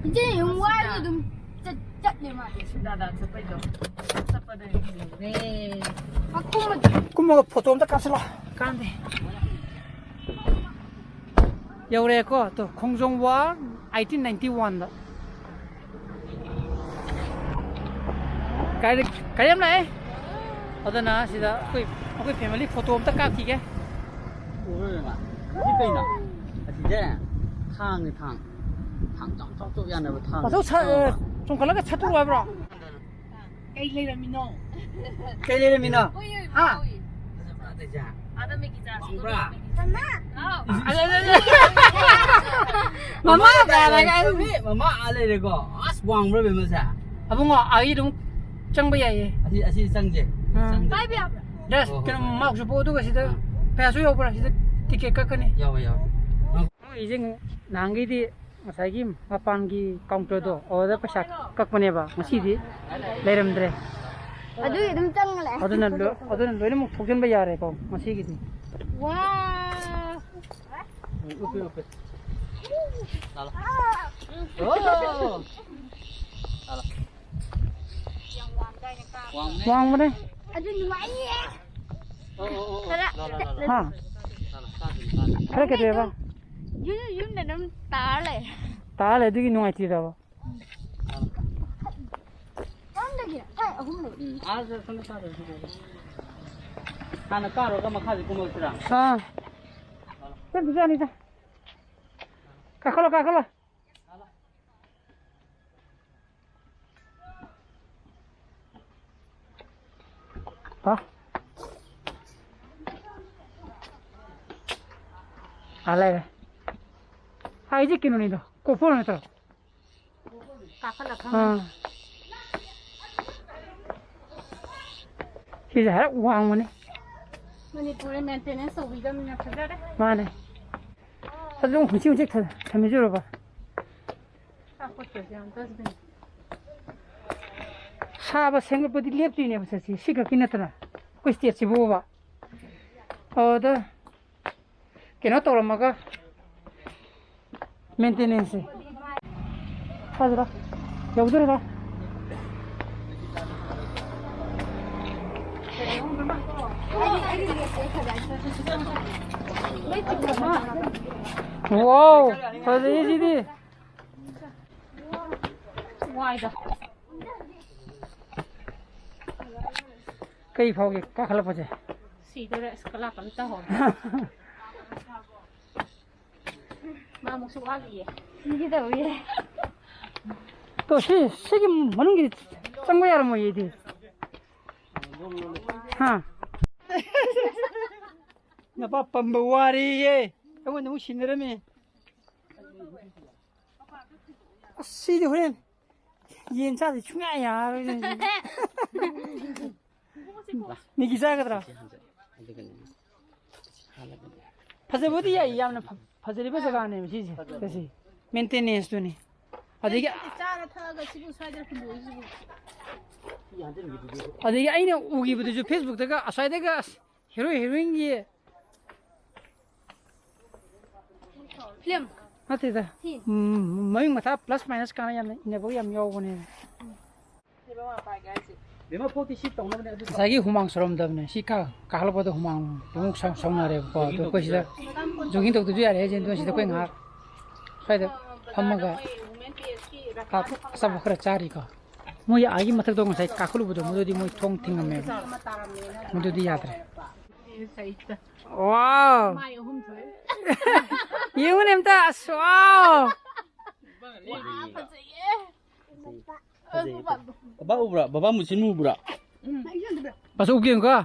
ꯏꯆꯦ, ꯌꯥꯝ ꯋꯥꯔꯁꯨ ꯑꯗꯨꯝ ꯆꯠ-, ꯆꯠꯂꯦ ꯃꯥꯗꯤ꯫ ꯁꯤꯗꯥꯗꯥ ꯆꯠꯄꯩꯗꯣ꯫ ꯆꯠꯄꯗ ꯌꯦꯡꯉꯨꯔꯦ꯫ ꯃꯈꯣꯡ ꯑꯗꯨꯝ ꯀꯨꯝꯃꯒ ꯐꯣꯇꯣ ꯑꯝꯇ ꯀꯥꯞꯁꯤꯜꯂꯣ꯫ ꯀꯥꯟꯗꯦ꯫ ꯌꯧꯔꯦꯀꯣ, ꯇꯣ, ꯈꯣꯡꯖꯣꯝ ꯋꯥꯔ ꯑꯩꯠꯇꯤꯟ ꯅꯥꯏꯟꯇꯤ ꯋꯥꯟꯗ꯫ ꯒꯥꯔꯤ, ꯒꯥꯔꯤ ꯑꯃ ꯂꯥꯛꯑꯦ꯫ ꯑꯗꯨꯅ ꯁꯤꯗ ꯑꯩꯈꯣꯏ, ꯑꯩꯈꯣꯏ ꯐꯦꯃꯤꯂꯤ ꯐꯣꯇꯣ ꯑꯝꯇ ꯀꯥꯞꯈꯤꯒꯦ꯫ ꯁꯤ ꯀꯩꯅꯣ? ꯁꯦ, ꯊꯥꯡꯅꯤ, ꯊꯥꯡ꯫ ꯊꯥꯡ ꯆꯥꯎ ꯆꯥꯎ ꯆꯥꯎ ꯌꯥꯅꯕ ꯊꯥꯡ꯫ ꯃꯊꯧ ꯁꯥ-, ꯑꯦ, ꯆꯣꯡꯈꯠꯂꯒ ꯁꯠꯇꯣꯛꯎ ꯍꯥꯏꯕ꯭ꯔꯣ? ꯀꯩ ꯂꯩꯔꯝꯃꯤꯅꯣ? ꯀꯩ ꯂꯩꯔꯝꯃꯤꯅꯣ? ꯍꯥ? ꯐꯖꯕ꯭ꯔꯥ ꯑꯇꯩꯁꯦ? ꯑꯥꯗ ꯃꯦꯒꯤ ꯆꯥꯁꯤ꯫ ꯋꯥꯡꯕ꯭ꯔꯥ? ꯃꯃꯥ! ꯍꯥꯎ꯫ ꯃꯃꯥ ꯀꯥꯏꯅꯒ꯫ ꯃꯃꯥ ꯑꯥ ꯂꯩꯔꯦꯀꯣ꯫ ꯑꯁ, ꯋꯥꯡꯕ꯭ꯔꯥ ꯕꯦꯝꯃꯁꯦ? ꯑꯕꯨꯡꯉꯣ, ꯑꯩ ꯑꯗꯨꯝ ꯆꯪꯕ ꯌꯥꯏꯌꯦ꯫ ꯑꯁꯤ, ꯑꯁꯤ ꯆꯪꯁꯦ꯫ ꯑꯥ꯫ ꯆꯪꯁꯦ꯫ ꯄꯥꯏꯕ ꯌꯥꯕ꯭ꯔꯥ? ꯗꯁ, ꯍꯣꯏ, ꯍꯣꯏ, ꯀꯩꯅꯣ, ꯍꯣꯏ꯫ ꯃꯥꯛꯁꯨ ꯄꯣꯛ, ꯑꯗꯨꯒ ꯁꯤꯗ ꯑꯥ꯫ ꯄꯩꯁꯥꯁꯨ ꯌꯥꯎꯕ꯭ꯔꯥ? ꯁꯤꯗ ꯇꯤꯀꯦꯠ ꯀꯛꯀꯅꯤ꯫ ꯌꯥꯎꯋꯦ, ꯌꯥꯎꯋꯦ꯫ ꯑꯩꯁꯦ ꯅꯍꯥꯟꯒꯩꯗꯤ ꯉꯁꯥꯏꯒꯤ ꯃꯄꯥꯟꯒꯤ ꯀꯥꯎꯟꯇꯔꯗꯣ, ꯑꯗꯨꯗ ꯄꯩꯁꯥ ꯀꯛꯄꯅꯦꯕ, ꯉꯁꯤꯗꯤ ꯂꯩꯔꯝꯗ꯭ꯔꯦ꯫ ꯑꯗꯨꯒꯤ ꯑꯗꯨꯝ ꯆꯪꯉ ꯂꯥꯛꯑꯦ꯫ ꯑꯗꯨꯅ ꯂꯣ-, ꯑꯗꯨꯅ ꯂꯣꯏꯅꯃꯛ ꯊꯧꯖꯤꯟꯕ ꯌꯥꯔꯦꯀꯣ ꯉꯁꯤꯒꯤꯗꯤ꯫ ꯋꯥ! ꯎꯝ, ꯎꯞꯄꯦ, ꯎꯞꯄꯦ꯫ ꯂꯥꯛꯑꯣ꯫ ꯑꯣ! ꯂꯥꯛꯑꯣ꯫ ꯋꯥꯡꯕꯅꯦ꯫ ꯑꯗꯨ ꯅꯨꯡꯉꯥꯏꯌꯦ꯫ ꯑꯣ, ꯑꯣ, ꯑꯣ, ꯑꯣ꯫ ꯈꯔ ꯂꯥꯛꯑꯣ, ꯂꯥꯛꯑꯣ, ꯂꯥꯛꯑꯣ꯫ ꯍꯥ? ꯂꯥꯛꯑꯣ, ꯂꯥꯛꯑꯣ, ꯀꯥꯗꯣꯏꯅꯤ, ꯀꯥꯗꯣꯏꯅꯤ꯫ ꯈꯔ ꯀꯩꯗꯧꯋꯦꯕ? ꯌꯨꯝ, ꯌꯨꯝꯗ ꯑꯗꯨꯝ ꯇꯥꯔ ꯂꯩ꯫ ꯇꯥꯔ ꯂꯩ, ꯑꯗꯨꯒꯤ ꯅꯨꯡꯉꯥꯏꯇ꯭ꯔꯤꯔꯕ? ꯀꯔꯝꯗꯒꯤ? ꯁꯥꯏ ꯑꯍꯨꯝ ꯂꯩ꯫ ꯎꯝ, ꯑꯥ, ꯁꯣꯝꯗ ꯀꯥꯗꯣꯏꯅꯤ, ꯁꯣꯝꯗ꯫ ꯍꯥꯟꯅ ꯀꯥꯔꯨꯔꯒ ꯃꯈꯥꯁꯦ ꯀꯨꯝꯃꯛꯁꯤꯔꯥ? ꯑꯥ꯫ ꯆꯠꯄꯁꯨ ꯌꯥꯅꯤꯗ꯫ ꯀꯥꯈꯠꯂꯣ, ꯀꯥꯈꯠꯂꯣ꯫ ꯍꯥ? ꯑꯥ, ꯂꯩꯔꯦ꯫ ꯍꯥꯏꯁꯦ ꯀꯩꯅꯣꯅꯤꯗꯣ, ꯀꯣꯄꯔ ꯅꯠꯇ꯭ꯔꯣ? ꯀꯥꯈꯠꯂ ꯈꯪꯉꯅꯤ꯫ ꯑꯥ꯫ ꯁꯤꯁꯦ ꯍꯥꯏꯔꯞ ꯋꯥꯡꯕꯅꯤ꯫ ꯃꯅꯤꯄꯨꯔꯗ ꯃꯦꯟꯇꯦꯅꯦꯟꯁ ꯇꯧꯕꯤꯗꯕꯅꯤꯅ ꯐꯖꯔꯦ꯫ ꯃꯥꯅꯦ꯫ ꯑꯗꯨꯝ ꯍꯨꯟꯆꯤꯛ ꯍꯨꯟꯆꯤꯛ ꯊꯝ-, ꯊꯝꯕꯤꯔꯨꯔꯕ? ꯑꯆꯥꯄꯣꯠꯀꯁꯦ ꯌꯥꯝ ꯇꯥꯁꯤꯟꯅꯩ꯫ ꯁꯥꯕ ꯁꯦꯝꯒꯠꯄꯗꯤ ꯂꯦꯞꯇ꯭ꯔꯤꯅꯦꯕ ꯁꯦ, ꯁꯤ, ꯁꯤ ꯈꯛꯀꯤ ꯅꯠꯇꯅ ꯑꯩꯈꯣꯏ ꯁ꯭ꯇꯦꯠꯁꯤꯕꯨꯕ꯫ ꯑꯗ ꯀꯩꯅꯣ ꯇꯧꯔꯝꯃꯒ ꯃꯦꯟꯇꯦꯅꯦꯟꯁꯁꯦ ꯐꯖꯔ ꯌꯧꯗꯣꯔꯦꯗ꯫ ꯋꯥꯎ, ꯐꯖꯩꯌꯦ ꯁꯤꯗꯤ꯫ ꯋꯥꯏꯗ꯫ ꯀꯩ ꯐꯥꯎꯒꯦ ꯀꯥꯈꯠꯂꯛꯄꯁꯦ? ꯁꯤꯗꯧꯔꯦ, ꯑꯁ, ꯀꯂꯥꯞ ꯑꯃ ꯇꯧꯍꯧꯔꯦ꯫ ꯃꯥꯃꯨꯛꯁꯨ ꯋꯥꯠꯂꯤꯌꯦ꯫ ꯁꯤꯒꯦ ꯇꯧꯋꯦ꯫ ꯇꯣ, ꯁꯤ, ꯁꯤꯒꯤ ꯃꯅꯨꯡꯒꯤ ꯆꯪꯕ ꯌꯥꯔꯝꯃꯣꯏꯌꯦ ꯑꯩꯗꯤ꯫ ꯍꯥ? ꯅꯄꯥ ꯄꯝꯕ ꯋꯥꯔꯦꯌꯦ꯫ ꯑꯩꯉꯣꯟꯗ ꯑꯃꯨꯛ ꯁꯤꯟꯅꯔꯝꯃꯤ꯫ ꯑꯁ, ꯁꯤꯗꯤ ꯍꯣꯔꯦꯟ ꯌꯦꯟ ꯆꯥꯗꯤ ꯁꯨꯡꯌꯥ ꯌꯥꯔꯔꯣꯏꯅꯦ꯫ ꯃꯤꯒꯤ ꯆꯥꯒꯗ꯭ꯔꯥ? ꯐꯖꯕꯨꯗꯤ ꯌꯥꯏ, ꯌꯥꯝꯅ ꯐ-, ꯐꯖꯔꯤꯕ ꯖꯒꯥꯅꯦꯕ ꯁꯤꯁꯦ꯫ ꯀꯁꯤ ꯃꯦꯟꯇꯦꯅꯦꯟꯁꯇꯨꯅꯤ꯫ ꯑꯗꯒꯤ ꯆꯥꯔ ꯊꯛꯑꯒ ꯁꯤꯕꯨ ꯁ꯭ꯋꯥꯏꯗ ꯍꯨꯟꯗꯣꯛꯏꯁꯤꯕꯨ꯫ ꯑꯗꯒꯤ ꯑꯩꯅ ꯎꯈꯤꯕꯗꯨꯁꯨ ꯐꯦꯁꯕꯨꯛꯇꯒ, ꯑꯁ꯭ꯋꯥꯏꯗꯒ, ꯑꯁ, ꯍꯦꯔꯣ ꯍꯦꯔꯣꯏꯟꯒꯤ ꯐꯤꯂꯝ꯫ ꯅꯠꯇꯦꯗ꯫ ꯁꯤ꯫ ꯎꯝ, ꯃꯃꯤꯡ ꯃꯊꯥ ꯄ꯭ꯂꯁ ꯃꯥꯏꯅꯁ ꯀꯥꯟꯅ ꯌꯥꯝꯅ ꯏꯟꯅꯕ ꯌꯥꯝ ꯌꯥꯎꯕꯅꯦꯕ꯫ ꯕꯦꯝꯃ, ꯐꯣꯟꯇꯤ ꯁꯤ ꯇꯧꯅꯕꯅꯦ ꯑꯗꯨ꯫ ꯉꯁꯥꯏꯒꯤ ꯍꯨꯃꯥꯡ ꯁꯧꯔꯝꯗꯕꯅꯦ꯫ ꯁꯤ ꯀꯥ-, ꯀꯥꯈꯠꯂꯛꯄꯗ ꯍꯨꯃꯥꯡ ꯑꯃꯨꯛ ꯁꯧ-, ꯁꯧꯅꯔꯦꯕꯀꯣ꯫ ꯑꯗꯣ ꯑꯩꯈꯣꯏ ꯁꯤꯗ ꯖꯣꯒꯤꯡ ꯇꯧꯗꯁꯨ ꯌꯥꯔꯦ ꯍꯥꯏꯁꯦ꯫ ꯑꯗꯨꯅ ꯁꯤꯗ ꯑꯩꯈꯣꯏ ꯉꯥꯏꯍꯥꯛ ꯁ꯭ꯋꯥꯏꯗ ꯐꯝꯃꯒ ꯑꯆꯥꯄꯣꯠ ꯈꯔ ꯆꯥꯔꯤꯀꯣ꯫ ꯃꯣꯏ ꯑꯥꯒꯤ ꯃꯊꯛꯇꯣ ꯉꯁꯥꯏ ꯀꯥꯈꯠꯂꯨꯕꯗꯣ, ꯃꯗꯨꯗꯤ ꯃꯣꯏ ꯊꯣꯡ ꯊꯤꯡꯉꯝꯃꯦꯕ꯫ ꯃꯗꯨꯗꯤ ꯌꯥꯗ꯭ꯔꯦ꯫ ꯋꯥꯎ! ꯃꯥꯏ ꯑꯍꯨꯝ ꯊꯣꯛꯑꯦ꯫ ꯌꯦꯡꯉꯨꯅꯦ ꯑꯝꯇ, ꯑꯁ, ꯋꯥꯎ! ꯋꯥ, ꯐꯖꯩꯌꯦ꯫ ꯕꯕꯥ ꯎꯕ꯭ꯔꯥ? ꯕꯕꯥ ꯃꯨꯁꯤꯟ ꯃꯨꯕ꯭ꯔꯥ? ꯎꯝ꯫ ꯕꯥꯆꯧ ꯎꯒꯦ ꯌꯦꯡꯉꯨꯀꯣ꯫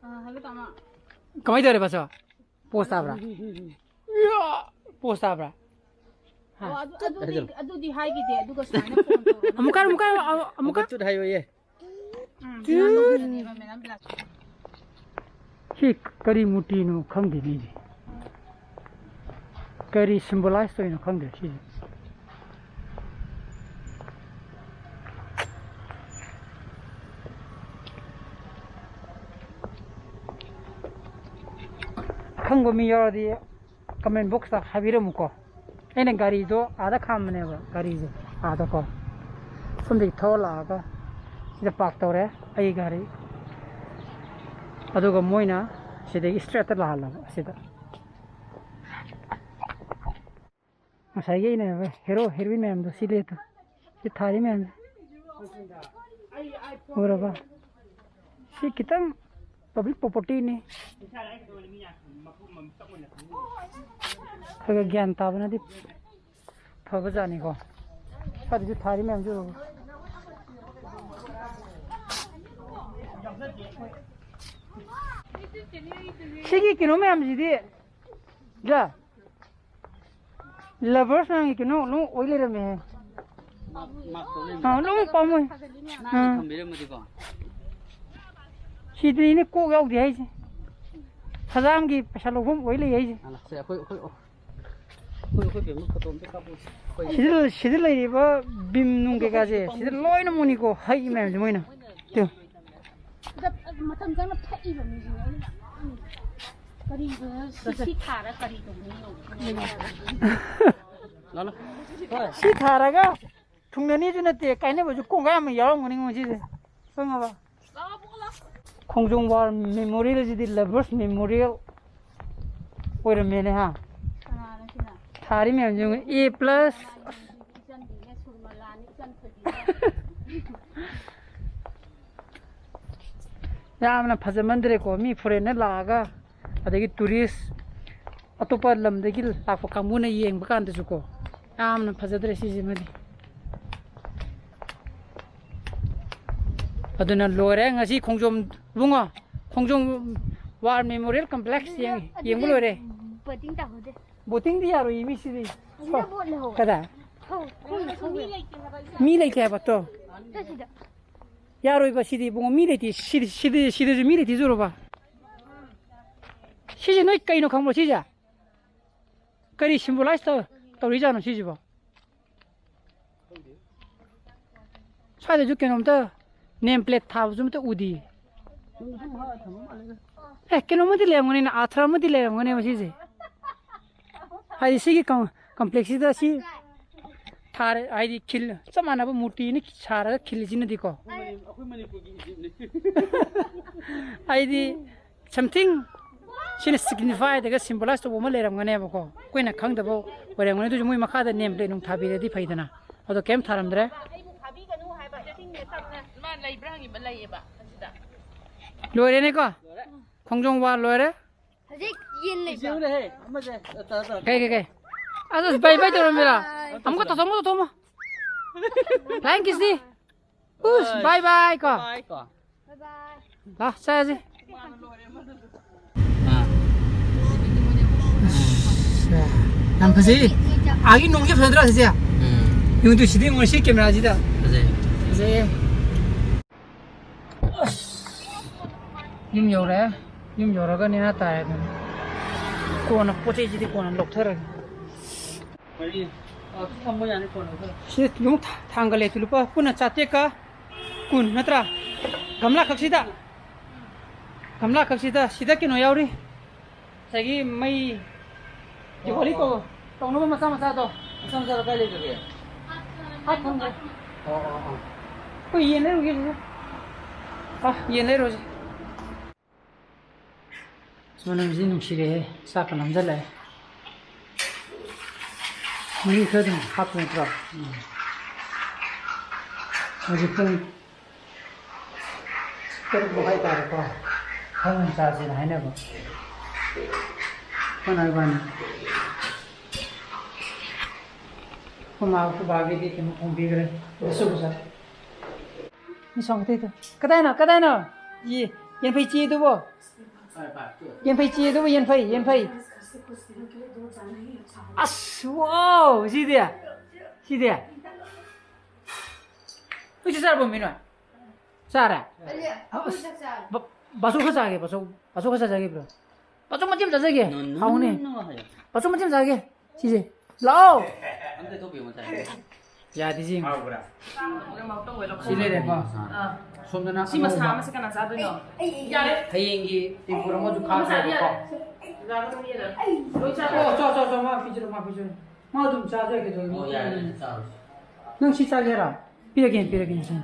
ꯑꯥ, ꯍꯜꯂꯣ, ꯇꯥꯃꯣ꯫ ꯀꯃꯥꯏ ꯇꯧꯔꯦ, ꯕꯥꯆꯧ? ꯄꯣꯁ ꯇꯥꯕ꯭ꯔꯥ? ꯄꯣꯁ ꯇꯥꯕ꯭ꯔꯥ? ꯍꯥ? ꯑꯣ, ꯑꯗꯨ, ꯑꯗꯨꯗꯤ, ꯑꯗꯨꯗꯤ ꯍꯥꯏꯈꯤꯗꯦ, ꯑꯗꯨꯒ ꯁꯨꯃꯥꯏꯅ ꯐꯣꯟ ꯇꯧꯔꯒ ꯑꯃꯨꯛꯀ, ꯑꯃꯨꯛꯀ, ꯑꯃꯨꯛꯀ? ꯑꯃꯨꯛꯀ ꯆꯨꯠ ꯍꯥꯏꯌꯣꯌꯦ꯫ ꯎꯝ, ꯁꯤ ꯀꯔꯤ ꯃꯨꯔꯇꯤꯅꯣ ꯈꯪꯗꯦꯅꯦ꯫ ꯀꯔꯤ ꯁꯤꯝꯕꯣꯂꯥꯏꯁ ꯇꯧꯔꯤꯅꯣ ꯈꯪꯗꯦ ꯁꯤꯁꯦ꯫ ꯈꯪꯕ ꯃꯤ ꯌꯥꯎꯔꯗꯤ ꯀꯃꯦꯟ ꯕꯣꯛꯁꯇ ꯍꯥꯏꯕꯤꯔꯝꯃꯨꯀꯣ꯫ ꯑꯩꯅ ꯒꯥꯔꯤꯗꯣ ꯑꯥꯗ ꯈꯥꯝꯕꯅꯦꯕ, ꯒꯥꯔꯤꯁꯦ ꯑꯥꯗꯀꯣ꯫ ꯁꯣꯝꯗꯒꯤ ꯊꯧꯔ ꯂꯥꯛꯑꯒ ꯁꯤꯗ ꯄꯥꯔꯛ ꯇꯧꯔꯦ ꯑꯩꯒꯤ ꯒꯥꯔꯤ꯫ ꯑꯗꯨꯒ ꯃꯣꯏꯅ ꯁꯤꯗꯒꯤ ꯏꯁꯇ꯭ꯔꯦꯠꯇ ꯂꯥꯛꯍꯜꯂꯕ ꯑꯁꯤꯗ꯫ ꯉꯁꯥꯏꯒꯤ ꯑꯩꯅ ꯍꯦꯔꯣ ꯍꯦꯔꯣꯏꯟ ꯃꯌꯥꯝꯗꯣ ꯁꯤ ꯂꯦꯠꯇꯣ꯫ ꯁꯤ ꯊꯥꯔꯤ ꯃꯌꯥꯝꯁꯦ ꯎꯔꯕ? ꯁꯤ ꯈꯤꯇꯪ ꯄꯕ꯭ꯂꯤꯛ ꯄ꯭ꯔꯣꯄꯔꯇꯤꯅꯤ꯫ ꯈꯔ ꯈꯔ ꯒ꯭ꯌꯥꯟ ꯇꯥꯕꯅꯗꯤ ꯐꯕꯖꯥꯠꯅꯤꯀꯣ꯫ ꯁ꯭ꯋꯥꯏꯗꯁꯨ ꯊꯥꯔꯤ ꯃꯌꯥꯝꯁꯦ ꯎꯔꯣ꯫ ꯁꯤꯒꯤ ꯀꯩꯅꯣ ꯃꯌꯥꯝꯁꯤꯗꯤ, ꯖꯥ, ꯂꯕꯔꯁ ꯃꯌꯥꯝꯒꯤ ꯀꯩꯅꯣ ꯂꯣꯏ ꯑꯣꯏ ꯂꯩꯔꯝꯃꯦ꯫ ꯃꯥꯛ ꯇꯧ ꯂꯩꯔꯝꯃꯦ꯫ ꯑꯥ, ꯂꯣꯏ ꯄꯥꯝꯃꯣꯏ꯫ ꯅꯥꯟꯅ ꯑꯥ꯫ ꯊꯝꯕꯤꯔꯝꯃꯗꯤꯀꯣ꯫ ꯁꯤꯗꯅꯤꯅꯦ ꯀꯣꯛ ꯌꯥꯎꯗꯦ ꯍꯥꯏꯁꯦ꯫ ꯁꯗꯥꯝꯒꯤ ꯄꯩꯁꯥ ꯂꯧꯐꯝ ꯑꯣꯏ ꯂꯩ ꯍꯥꯏꯁꯦ꯫ ꯑꯥ, ꯁꯦ, ꯑꯩꯈꯣꯏ, ꯑꯩꯈꯣꯏ, ꯑꯩꯈꯣꯏ, ꯑꯩꯈꯣꯏ ꯕꯦꯝꯃ ꯐꯣꯇꯣ ꯑꯝꯇ ꯀꯥꯞꯄꯨꯁꯦ꯫ ꯑꯩꯈꯣꯏ ꯁꯤꯗ, ꯁꯤꯗ ꯂꯩꯔꯤꯕ ꯚꯤꯝ ꯅꯨꯡ ꯀꯩꯀꯥꯁꯦ ꯁꯤꯗ ꯂꯣꯏꯅꯃꯛꯅꯤꯀꯣ, ꯍꯩ ꯃꯌꯥꯝꯁꯦ ꯃꯣꯏꯅ꯫ ꯇꯨ꯫ ꯁꯤꯗ ꯃꯇꯝ ꯆꯪꯅ ꯊꯛꯏꯕ ꯃꯤꯁꯤꯡ ꯑꯩꯅ ꯌꯥꯝ ꯉꯛꯏꯅꯤ꯫ ꯀꯔꯤ, ꯁꯤ, ꯁꯤ ꯊꯥꯔ ꯀꯔꯤ ꯇꯧꯗꯣꯏꯅꯣ? ꯂꯥꯛꯑꯣ, ꯂꯥꯛꯑꯣ꯫ ꯍꯣꯏ꯫ ꯁꯤ ꯊꯥꯔꯒ ꯊꯨꯡꯅꯅꯤꯁꯨ ꯅꯠꯇꯦ, ꯀꯥꯏꯅꯕꯁꯨ ꯀꯣꯡꯒꯥꯏ ꯑꯃ ꯌꯥꯎꯔꯝꯒꯅꯤ ꯉꯣ ꯁꯤꯁꯦ꯫ ꯈꯪꯉꯕ? ꯈꯣꯡꯖꯣꯝ ꯋꯥꯔ ꯃꯦꯃꯣꯔꯤꯌꯦꯜꯁꯤꯗꯤ ꯂꯚꯔꯁ ꯃꯦꯃꯣꯔꯤꯌꯦꯜ ꯑꯣꯏꯔꯝꯃꯦꯅꯦ ꯍꯥ꯫ ꯀꯅꯥꯅꯣ ꯁꯤꯅ? ꯊꯥꯔꯤ ꯃꯌꯥꯝꯁꯤ ꯌꯦꯡꯉꯨ꯫ A plus. ꯏꯆꯟꯗꯤꯅꯦ, ꯁꯨꯔꯃꯂꯥꯅꯤ, ꯏꯆꯟ ꯊꯣꯏꯕꯤꯅꯦ꯫ ꯌꯥꯝꯅ ꯐꯖꯃꯟꯗ꯭ꯔꯦꯀꯣ, ꯃꯤ ꯐꯣꯔꯦꯟꯅ ꯂꯥꯛꯑꯒ, ꯑꯗꯒꯤ ꯇꯨꯔꯤꯁ ꯑꯇꯣꯞꯄ ꯂꯝꯗꯒꯤ ꯂꯥꯛꯄ ꯀꯥꯡꯕꯨꯅ ꯌꯦꯡꯕ ꯀꯥꯟꯗꯁꯨꯀꯣ, ꯌꯥꯝꯅ ꯐꯖꯗ꯭ꯔꯦ ꯁꯤꯁꯤꯃꯗꯤ꯫ ꯑꯗꯨꯅ ꯂꯣꯏꯔꯦ ꯉꯁꯤ ꯈꯣꯡꯖꯣꯝ, ꯏꯕꯨꯡꯉꯣ, ꯈꯣꯡꯖꯣꯝ ꯋꯥꯔ ꯃꯦꯃꯣꯔꯤꯌꯦꯜ ꯀꯝꯄ꯭ꯂꯦꯛꯁ ꯌꯦꯡ-, ꯌꯦꯡꯕ ꯂꯣꯏꯔꯦ꯫ ꯕꯣꯇꯤꯡ ꯇꯧꯍꯧꯗꯦ꯫ ꯕꯣꯇꯤꯡꯗꯤ ꯌꯥꯔꯣꯏꯌꯦ ꯃꯤ ꯁꯤꯗꯤ꯫ ꯑꯗꯨꯗ ꯕꯣꯠ ꯂꯩꯍꯧꯋꯦ꯫ ꯀꯗꯥꯏ? ꯍꯧ-, ꯈꯣꯡꯅ ꯊꯧꯕ ꯌꯥꯏ꯫ ꯃꯤ ꯂꯩꯇꯦ ꯍꯥꯏꯕ ꯇꯣ꯫ ꯆꯠꯁꯤꯗ꯫ ꯌꯥꯔꯣꯏꯕ ꯁꯤꯗꯤ ꯏꯕꯨꯡꯉꯣ, ꯃꯤ ꯂꯩꯇꯦ꯫ ꯁꯤꯗꯤ, ꯁꯤꯗꯤ, ꯁꯤꯗꯁꯨ ꯃꯤ ꯂꯩꯇꯦ ꯖꯨꯔꯣꯕ꯫ ꯁꯤꯁꯦ ꯅꯣꯏ ꯀꯩꯅꯣ ꯈꯪꯕ꯭ꯔꯣ ꯁꯤꯁꯦ? ꯀꯔꯤ ꯁꯤꯝꯕꯣꯂꯥꯏꯁ ꯇꯧ-, ꯇꯧꯔꯤꯖꯥꯠꯅꯣ ꯁꯤꯁꯤꯕꯣ? ꯁ꯭ꯋꯥꯏꯗꯁꯨ ꯀꯩꯅꯣꯝꯇ ꯅꯦꯝ ꯄ꯭ꯂꯦꯠ ꯊꯥꯕꯁꯨ ꯑꯝꯇ ꯎꯗꯦ꯫ ꯑꯦ, ꯀꯩꯅꯣꯝꯃꯗꯤ ꯂꯩꯔꯝꯒꯅꯤꯅ, ꯑꯥꯔꯊ ꯑꯃꯗꯤ ꯂꯩꯔꯝꯒꯅꯦꯕ ꯁꯤꯁꯦ꯫ ꯍꯥꯏꯗꯤ ꯁꯤꯒꯤ ꯀꯝ-, ꯀꯝꯄ꯭ꯂꯦꯛꯁꯁꯤꯗ ꯁꯤ ꯊꯥꯔꯦ, ꯍꯥꯏꯗꯤ ꯈꯤꯜ-, ꯆꯞ ꯃꯥꯟꯅꯕ ꯃꯨꯔꯇꯤ ꯑꯅꯤ ꯁꯥꯔꯒ ꯈꯤꯜꯂꯤꯁꯤꯅꯗꯤꯀꯣ꯫ ꯑꯩꯈꯣꯏ ꯃꯅꯤꯄꯨꯔꯒꯤ ꯏꯖꯤꯞꯅꯤ꯫ ꯍꯥꯏꯗꯤ something ꯁꯤꯅ signify ꯇꯧꯔꯒ symbolize ꯇꯧꯕ ꯑꯃ ꯂꯩꯔꯝꯒꯅꯦꯕꯀꯣ꯫ ꯑꯩꯈꯣꯏꯅ ꯈꯪꯗꯕ ꯑꯣꯏꯔꯝꯒꯅꯤ꯫ ꯑꯗꯨꯁꯨ ꯃꯣꯏ ꯃꯈꯥꯗ ꯅꯦꯝ ꯄ꯭ꯂꯦꯠ ꯅꯨꯡ ꯊꯥꯕꯤꯔꯗꯤ ꯐꯩꯗꯅ꯫ ꯑꯗꯣ ꯀꯩꯝ ꯊꯥꯔꯝꯗ꯭ꯔꯦ꯫ ꯃꯥ ꯂꯩꯕ꯭ꯔꯥ ꯍꯪꯉꯤꯕ, ꯂꯩꯌꯦꯕ ꯑꯁꯤꯗ꯫ ꯂꯣꯏꯔꯦꯅꯦꯀꯣ? ꯈꯣꯡꯖꯣꯝ ꯋꯥꯔ ꯂꯣꯏꯔꯦ꯫ ꯍꯧꯖꯤꯛ ꯌꯦꯟ ꯂꯩꯕ꯭ꯔꯣ? ꯀꯩ, ꯀꯩ, ꯀꯩ? ꯑꯁ, ꯑꯁ, ꯕꯥꯏ ꯕꯥꯏ ꯇꯧꯔꯝꯃꯤꯔꯥ? ꯑꯃꯨꯛꯀ ꯇꯧꯊꯣꯛ, ꯑꯃꯨꯛꯀ ꯇꯧꯊꯣꯛ, ꯑꯃꯨꯛ꯫ Flying kiss ꯗꯤ? ꯎꯁ, ꯕꯥꯏ ꯕꯥꯏ ꯀꯣ꯫ ꯕꯥꯏ ꯀꯣ꯫ ꯕꯥꯏ ꯕꯥꯏ꯫ ꯂꯥ, ꯆꯥꯁꯤ꯫ ꯑꯥ꯫ ꯑꯁ, ꯌꯥꯝ ꯐꯖꯩ꯫ ꯑꯥꯒꯤ ꯅꯣꯡꯁꯦ ꯐꯖꯗ꯭ꯔꯥ ꯁꯤꯁꯦ? ꯎꯝ꯫ ꯌꯦꯡꯉꯨ ꯇꯨ, ꯁꯤꯗꯤ ꯌꯦꯡꯉꯨ, ꯁꯤ ꯀꯦꯃꯦꯔꯥꯁꯤꯗ꯫ ꯐꯖꯩ꯫ ꯐꯖꯩꯌꯦ꯫ ꯑꯁ, ꯌꯨꯝ ꯌꯧꯔꯦ꯫ ꯌꯨꯝ ꯌꯧꯔꯒ ꯅꯦꯅꯥ ꯇꯥꯔꯦ ꯑꯗꯨꯝ꯫ ꯀꯣꯟꯅ ꯄꯣꯠ ꯆꯩꯁꯤꯗꯤ ꯀꯣꯟꯅ ꯂꯧꯊꯔꯒꯦ꯫ ꯃꯔꯤ꯫ ꯑ, ꯊꯝꯕ ꯌꯥꯅꯤ ꯀꯣꯟꯅ ꯂꯧꯊꯔꯒꯦ꯫ ꯁꯤ ꯌꯨꯝ ꯊꯥ-, ꯊꯥꯡꯒꯠꯂꯦ꯫ ꯂꯨꯄꯥ ꯄꯨꯟꯅ ꯆꯥꯇ꯭ꯔꯦꯠꯀ ꯀꯨꯟ ꯅꯠꯇ꯭ꯔꯥ? ꯒꯝꯂꯥ ꯈꯛꯁꯤꯗ꯫ ꯒꯝꯂꯥ ꯈꯛꯁꯤꯗ꯫ ꯁꯤꯗ ꯀꯩꯅꯣ ꯌꯥꯎꯔꯤ꯫ ꯉꯁꯥꯏꯒꯤ ꯃꯩ, ꯗꯤꯋꯥꯂꯤ ꯇꯧ-, ꯇꯧꯅꯕ ꯃꯆꯥ ꯃꯆꯥꯗꯣ꯫ ꯃꯆꯥ ꯃꯆꯥꯗꯣ ꯀꯥꯏ ꯂꯩꯒ꯭ꯔꯒꯦ? ꯑꯥ, ꯊꯝꯒ꯭ꯔꯦ꯫ ꯑꯣ, ꯑꯣ, ꯑꯣ꯫ ꯑꯩꯈꯣꯏ ꯌꯦꯟ ꯂꯩꯔꯨꯒꯦ ꯁꯤꯗ꯫ ꯑꯥ, ꯌꯦꯟ ꯂꯩꯔꯨꯁꯤ꯫ ꯑꯁ, ꯃꯅꯝꯁꯤ ꯅꯨꯡꯁꯤꯔꯦꯍꯦ꯫ ꯆꯥꯛꯀ ꯂꯥꯝꯖꯜꯂꯛꯑꯦ꯫ ꯃꯍꯤ ꯈꯔ ꯑꯗꯨꯝ ꯍꯥꯞꯄ ꯅꯠꯇ꯭ꯔꯣ? ꯎꯝ꯫ ꯍꯧꯖꯤꯛ ꯄꯨꯡ ꯇꯔꯨꯛ ꯃꯈꯥꯏ ꯇꯥꯔꯦꯀꯣ꯫ ꯈꯔ ꯉꯟꯅ ꯆꯥꯁꯦꯅ ꯍꯥꯏꯅꯕ꯫ ꯑꯩꯈꯣꯏ ꯅꯥꯎ ꯏꯕꯥꯅꯤ꯫ ꯑꯩꯈꯣꯏ ꯃꯥ ꯑꯩꯈꯣꯏ ꯕꯥꯒꯤꯗꯤ ꯀꯩꯅꯣ ꯊꯣꯡꯕꯤꯈ꯭ꯔꯦ꯫ ꯗꯁꯀꯨꯁ꯫ ꯃꯤ ꯁꯣꯝ ꯀꯗꯥꯏꯗ? ꯀꯗꯥꯏꯅꯣ? ꯀꯗꯥꯏꯅꯣ? ꯌꯦ-, ꯌꯦꯟꯐꯩ ꯆꯦꯗꯨꯕꯣ? ꯌꯦꯟꯐꯩ ꯆꯦꯗꯨꯕꯨ ꯌꯦꯟꯐꯩ, ꯌꯦꯟꯐꯩ꯫ ꯑꯁ, ꯋꯥꯎ, ꯁꯤꯗꯤ? ꯁꯤꯗꯤ? ꯅꯣꯏ ꯆꯥꯛ ꯆꯥꯔꯕꯣ, ꯃꯤ ꯅꯣꯏ? ꯆꯥꯔꯦ? ꯑꯩꯗꯤ ꯑꯩꯈꯣꯏ ꯑꯁ, ꯆꯥꯛ ꯆꯥꯔꯦ꯫ ꯕ-, ꯕꯥꯁꯨ ꯈꯔ ꯆꯥꯒꯦ, ꯕꯥꯁꯨ, ꯕꯥꯁꯨ ꯈꯔ ꯆꯥꯖꯒꯦ, ꯕ꯭ꯔꯣ꯫ ꯕꯥꯁꯨ ꯃꯆꯦꯠ ꯑꯃ ꯆꯥꯖꯒꯦ꯫ No, no, ꯍꯥꯎꯅꯤ꯫ No, no, ꯍꯥꯏꯌꯣ꯫ ꯕꯥꯁꯨ ꯃꯆꯦꯠ ꯑꯃ ꯆꯥꯒꯦ꯫ ꯁꯤꯁꯦ꯫ ꯂꯥꯛꯑꯣ꯫ ꯑꯝꯇ ꯊꯣꯛꯄꯤꯌꯨ, ꯃꯆꯥ꯫ ꯌꯥꯗꯦ, ꯁꯤ ꯌꯦꯡꯉꯨ꯫ ꯍꯥꯎꯕ꯭ꯔꯥ? ꯁꯤ ꯂꯩꯔꯦꯀꯣ꯫ ꯑꯥ꯫ ꯁꯣꯝꯗꯅ ꯁꯤ ꯃꯁꯥ ꯑꯉꯧꯕ꯫ ꯑꯃꯁꯦ ꯀꯅꯥ ꯆꯥꯗꯣꯏꯅꯣ? ꯌꯥꯔꯦ꯫ ꯍꯌꯦꯡꯒꯤ ꯇꯦꯡꯀꯣꯠ ꯑꯃꯁꯨ ꯃꯁꯥꯗꯤ ꯈꯥꯛꯈ꯭ꯔꯦꯕꯀꯣ꯫ ꯌꯥꯔꯦ꯫ ꯂꯣꯏ ꯆꯥꯔꯣ꯫ ꯑꯣ, ꯆꯣ, ꯆꯣ, ꯆꯣ, ꯃꯥ ꯄꯤꯖꯔꯣ, ꯃꯥ ꯄꯤꯖꯔꯣ꯫ ꯃꯥ ꯑꯗꯨꯝ ꯆꯥꯖꯔꯒꯦ, ꯆꯥꯔꯣ꯫ ꯑꯣ, ꯌꯥꯔꯦ, ꯌꯥꯔꯦ, ꯆꯥꯔꯣ꯫ ꯅꯪ ꯁꯤ ꯆꯥꯒꯦ ꯍꯥꯏꯔꯣ? ꯄꯤꯔꯒꯦ, ꯄꯤꯔꯒꯦ, ꯁꯦ꯫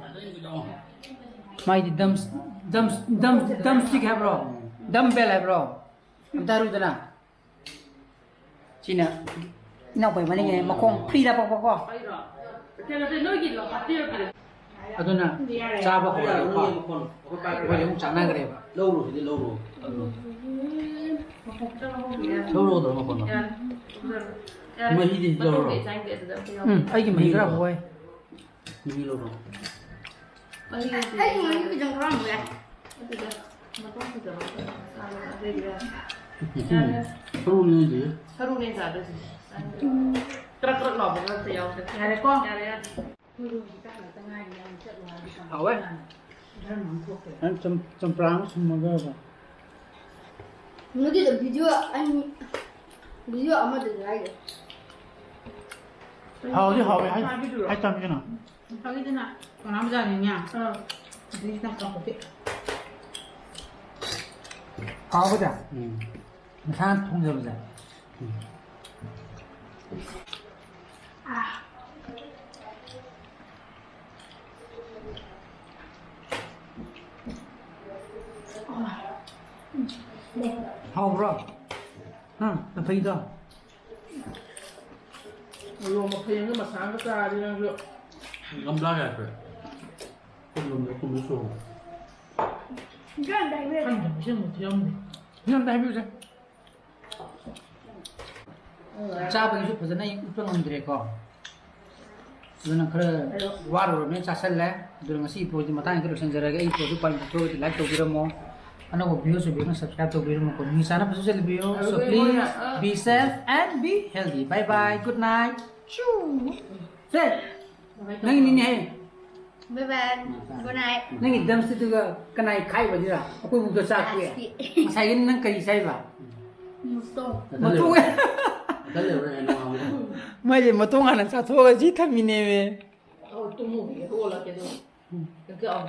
ꯃꯥꯏꯗꯤ ꯗꯝꯁ-, ꯗꯝꯁ-, ꯗꯝ-, ꯗꯝꯁꯇꯤꯛ ꯍꯥꯏꯕ꯭ꯔꯣ? ꯗꯝꯕꯦꯜ ꯍꯥꯏꯕ꯭ꯔꯣ? ꯑꯝꯇ ꯍꯥꯏꯔꯨꯗꯅ꯫ ꯁꯤꯅ ꯏꯅꯥꯎꯄꯥꯒꯤ ꯃꯅꯤꯡꯒꯤꯅꯦ, ꯃꯈꯣꯡ ꯐ꯭ꯔꯤꯗ ꯄꯛꯄꯀꯣ꯫ ꯑꯩꯔꯣ? ꯀꯩꯅꯣꯗꯤ ꯅꯣꯏꯒꯤꯗꯣ ꯍꯥꯞꯄꯤꯔꯛꯀꯦ꯫ ꯑꯗꯨꯅ ꯆꯥꯕ ꯍꯧꯔꯒꯀꯣ ꯑꯩꯈꯣꯏꯗꯤ ꯑꯃꯨꯛ ꯆꯥꯟꯅꯈ꯭ꯔꯦꯕ꯫ ꯂꯧꯔꯣ, ꯁꯤꯗꯤ ꯂꯧꯔꯣ꯫ ꯂꯧꯔꯣꯗꯣ ꯃꯈꯣꯟꯗꯣ꯫ ꯃꯍꯤꯗꯤ ꯂꯧꯔꯣ꯫ ꯎꯝ, ꯑꯩꯒꯤ ꯃꯍꯤ ꯈꯔ ꯍꯣꯏ꯫ ꯃꯍꯤ ꯂꯧꯔꯣ꯫ ꯑꯩꯒꯤ ꯃꯍꯤ ꯈꯤꯇꯪ ꯈꯔ ꯑꯃꯨꯛ ꯌꯥꯏ꯫ ꯎꯝ, ꯁꯔꯨꯅꯦ ꯑꯩꯗꯤ꯫ ꯁꯔꯨꯅꯦ ꯆꯥꯗꯣꯏꯁꯦ꯫ ꯀ꯭ꯔꯛ ꯀ꯭ꯔꯛ ꯂꯥꯎꯕ ꯈꯔ ꯑꯝꯇ ꯌꯥꯎꯗꯦ꯫ ꯌꯥꯔꯦꯀꯣ? ꯌꯥꯔꯦ, ꯌꯥꯔꯦ꯫ ꯍꯥꯎꯋꯦ꯫ ꯅꯪ ꯆꯝ-, ꯆꯝꯄ꯭ꯔꯥ ꯑꯃ ꯁꯨꯝꯃꯒꯕ꯫ ꯃꯗꯨꯗ video ꯑꯅꯤ, video ꯑꯃꯗꯁꯨ ꯍꯥꯏꯗꯣ꯫ ꯍꯥꯎꯗꯤ ꯍꯥꯎꯋꯦ ꯍꯥꯏ-, ꯍꯥꯏꯕꯤꯗꯨꯔꯣ? ꯍꯥꯏꯇꯥꯕꯅꯤ ꯀꯩꯅꯣ꯫ ꯐꯥꯒꯤꯗꯅ ꯀꯅꯥ ꯕꯖꯥꯔꯅꯤꯅꯦ? ꯑꯥ꯫ ꯑꯗꯨꯗꯤ ꯅꯪ ꯀꯥꯎꯊꯣꯛꯀꯦ꯫ ꯍꯥꯎꯕꯗ? ꯎꯝ꯫ ꯅꯁꯥꯅ ꯊꯣꯡꯖꯕꯁꯦ꯫ ꯎꯝ꯫ ꯑꯥ꯫ ꯍꯥꯎꯕ꯭ꯔꯣ? ꯍꯥ? ꯂꯐꯩꯗꯣ? ꯃꯣꯔꯣꯛ ꯃꯐꯩ ꯑꯃꯒ ꯃꯁꯥ ꯑꯃꯒ ꯆꯥꯔꯗꯤ ꯅꯪꯁꯨ꯫ ꯒꯝꯂꯥ ꯀꯌꯥ ꯄꯤꯔꯦ? ꯀꯨꯟꯂꯣꯝꯗ ꯀꯨꯟꯗ ꯁꯨꯍꯧꯕ꯫ ꯈꯪꯗꯦ, ꯃꯁꯤ ꯑꯃꯨꯛ ꯊꯤꯔꯝꯗꯦ꯫ ꯁꯤ ꯑꯝꯇ ꯍꯥꯏꯕꯤꯌꯨꯁꯦ꯫ ꯆꯥꯕꯒꯤꯁꯨ ꯐꯖꯅ ꯑꯩ ꯎꯠꯄ ꯉꯝꯗ꯭ꯔꯦꯀꯣ꯫ ꯑꯗꯨꯅ ꯈꯔ ꯋꯥꯔꯨꯔꯕꯅꯤꯅ ꯆꯥꯁꯜꯂꯦ꯫ ꯑꯗꯨꯅ ꯉꯁꯤꯒꯤ vlogꯁꯤ ꯃꯇꯥꯡꯁꯤꯗ ꯂꯣꯏꯁꯤꯟꯖꯔꯒꯦ꯫ ꯑꯩꯒꯤ vlogꯁꯤ ꯄꯥꯝꯕꯤꯔꯒꯗꯤ like ꯇꯧꯕꯤꯔꯝꯃꯣ꯫ ꯑꯅꯧꯕ viewerꯁꯤꯡ ꯌꯥꯎꯅ subscribe ꯇꯧꯕꯤꯔꯝꯃꯣꯀꯣ꯫ ꯃꯤ ꯆꯥꯅ ꯐꯖꯅ ꯆꯠꯂꯕꯤꯌꯨ꯫ So please be safe and be healthy. Bye bye. Good night. ꯆꯨ꯫ ꯁꯦ, ꯅꯪꯒꯤꯅꯤꯅꯦꯍꯦ꯫ Bye bye. Good night. ꯅꯪꯒꯤ drumstickꯇꯨꯒ ꯀꯅꯥꯏ ꯈꯥꯏꯕꯗꯨꯔ? ꯑꯩꯈꯣꯏ ꯕꯨꯛꯇ ꯆꯥꯛꯄꯤ꯫ ꯆꯥꯛꯄꯤ꯫ ꯉꯁꯥꯏꯒꯤ ꯅꯪ ꯀꯔꯤ ꯆꯥꯏꯕ? ꯃꯇꯣꯡ꯫ ꯃꯇꯣꯡ꯫ ꯃꯥꯏꯁꯦ ꯃꯇꯣꯡ ꯍꯥꯟꯅ ꯆꯥꯊꯣꯛꯑꯒ ꯁꯤ ꯊꯝꯃꯤꯅꯦꯃꯦ꯫ ꯑꯧ, ꯇꯨꯝꯃꯨꯈꯤꯒꯦ, ꯍꯧꯒꯠꯂꯛꯀꯦ ꯑꯗꯨꯒ꯫ ꯀꯛꯑꯣ꯫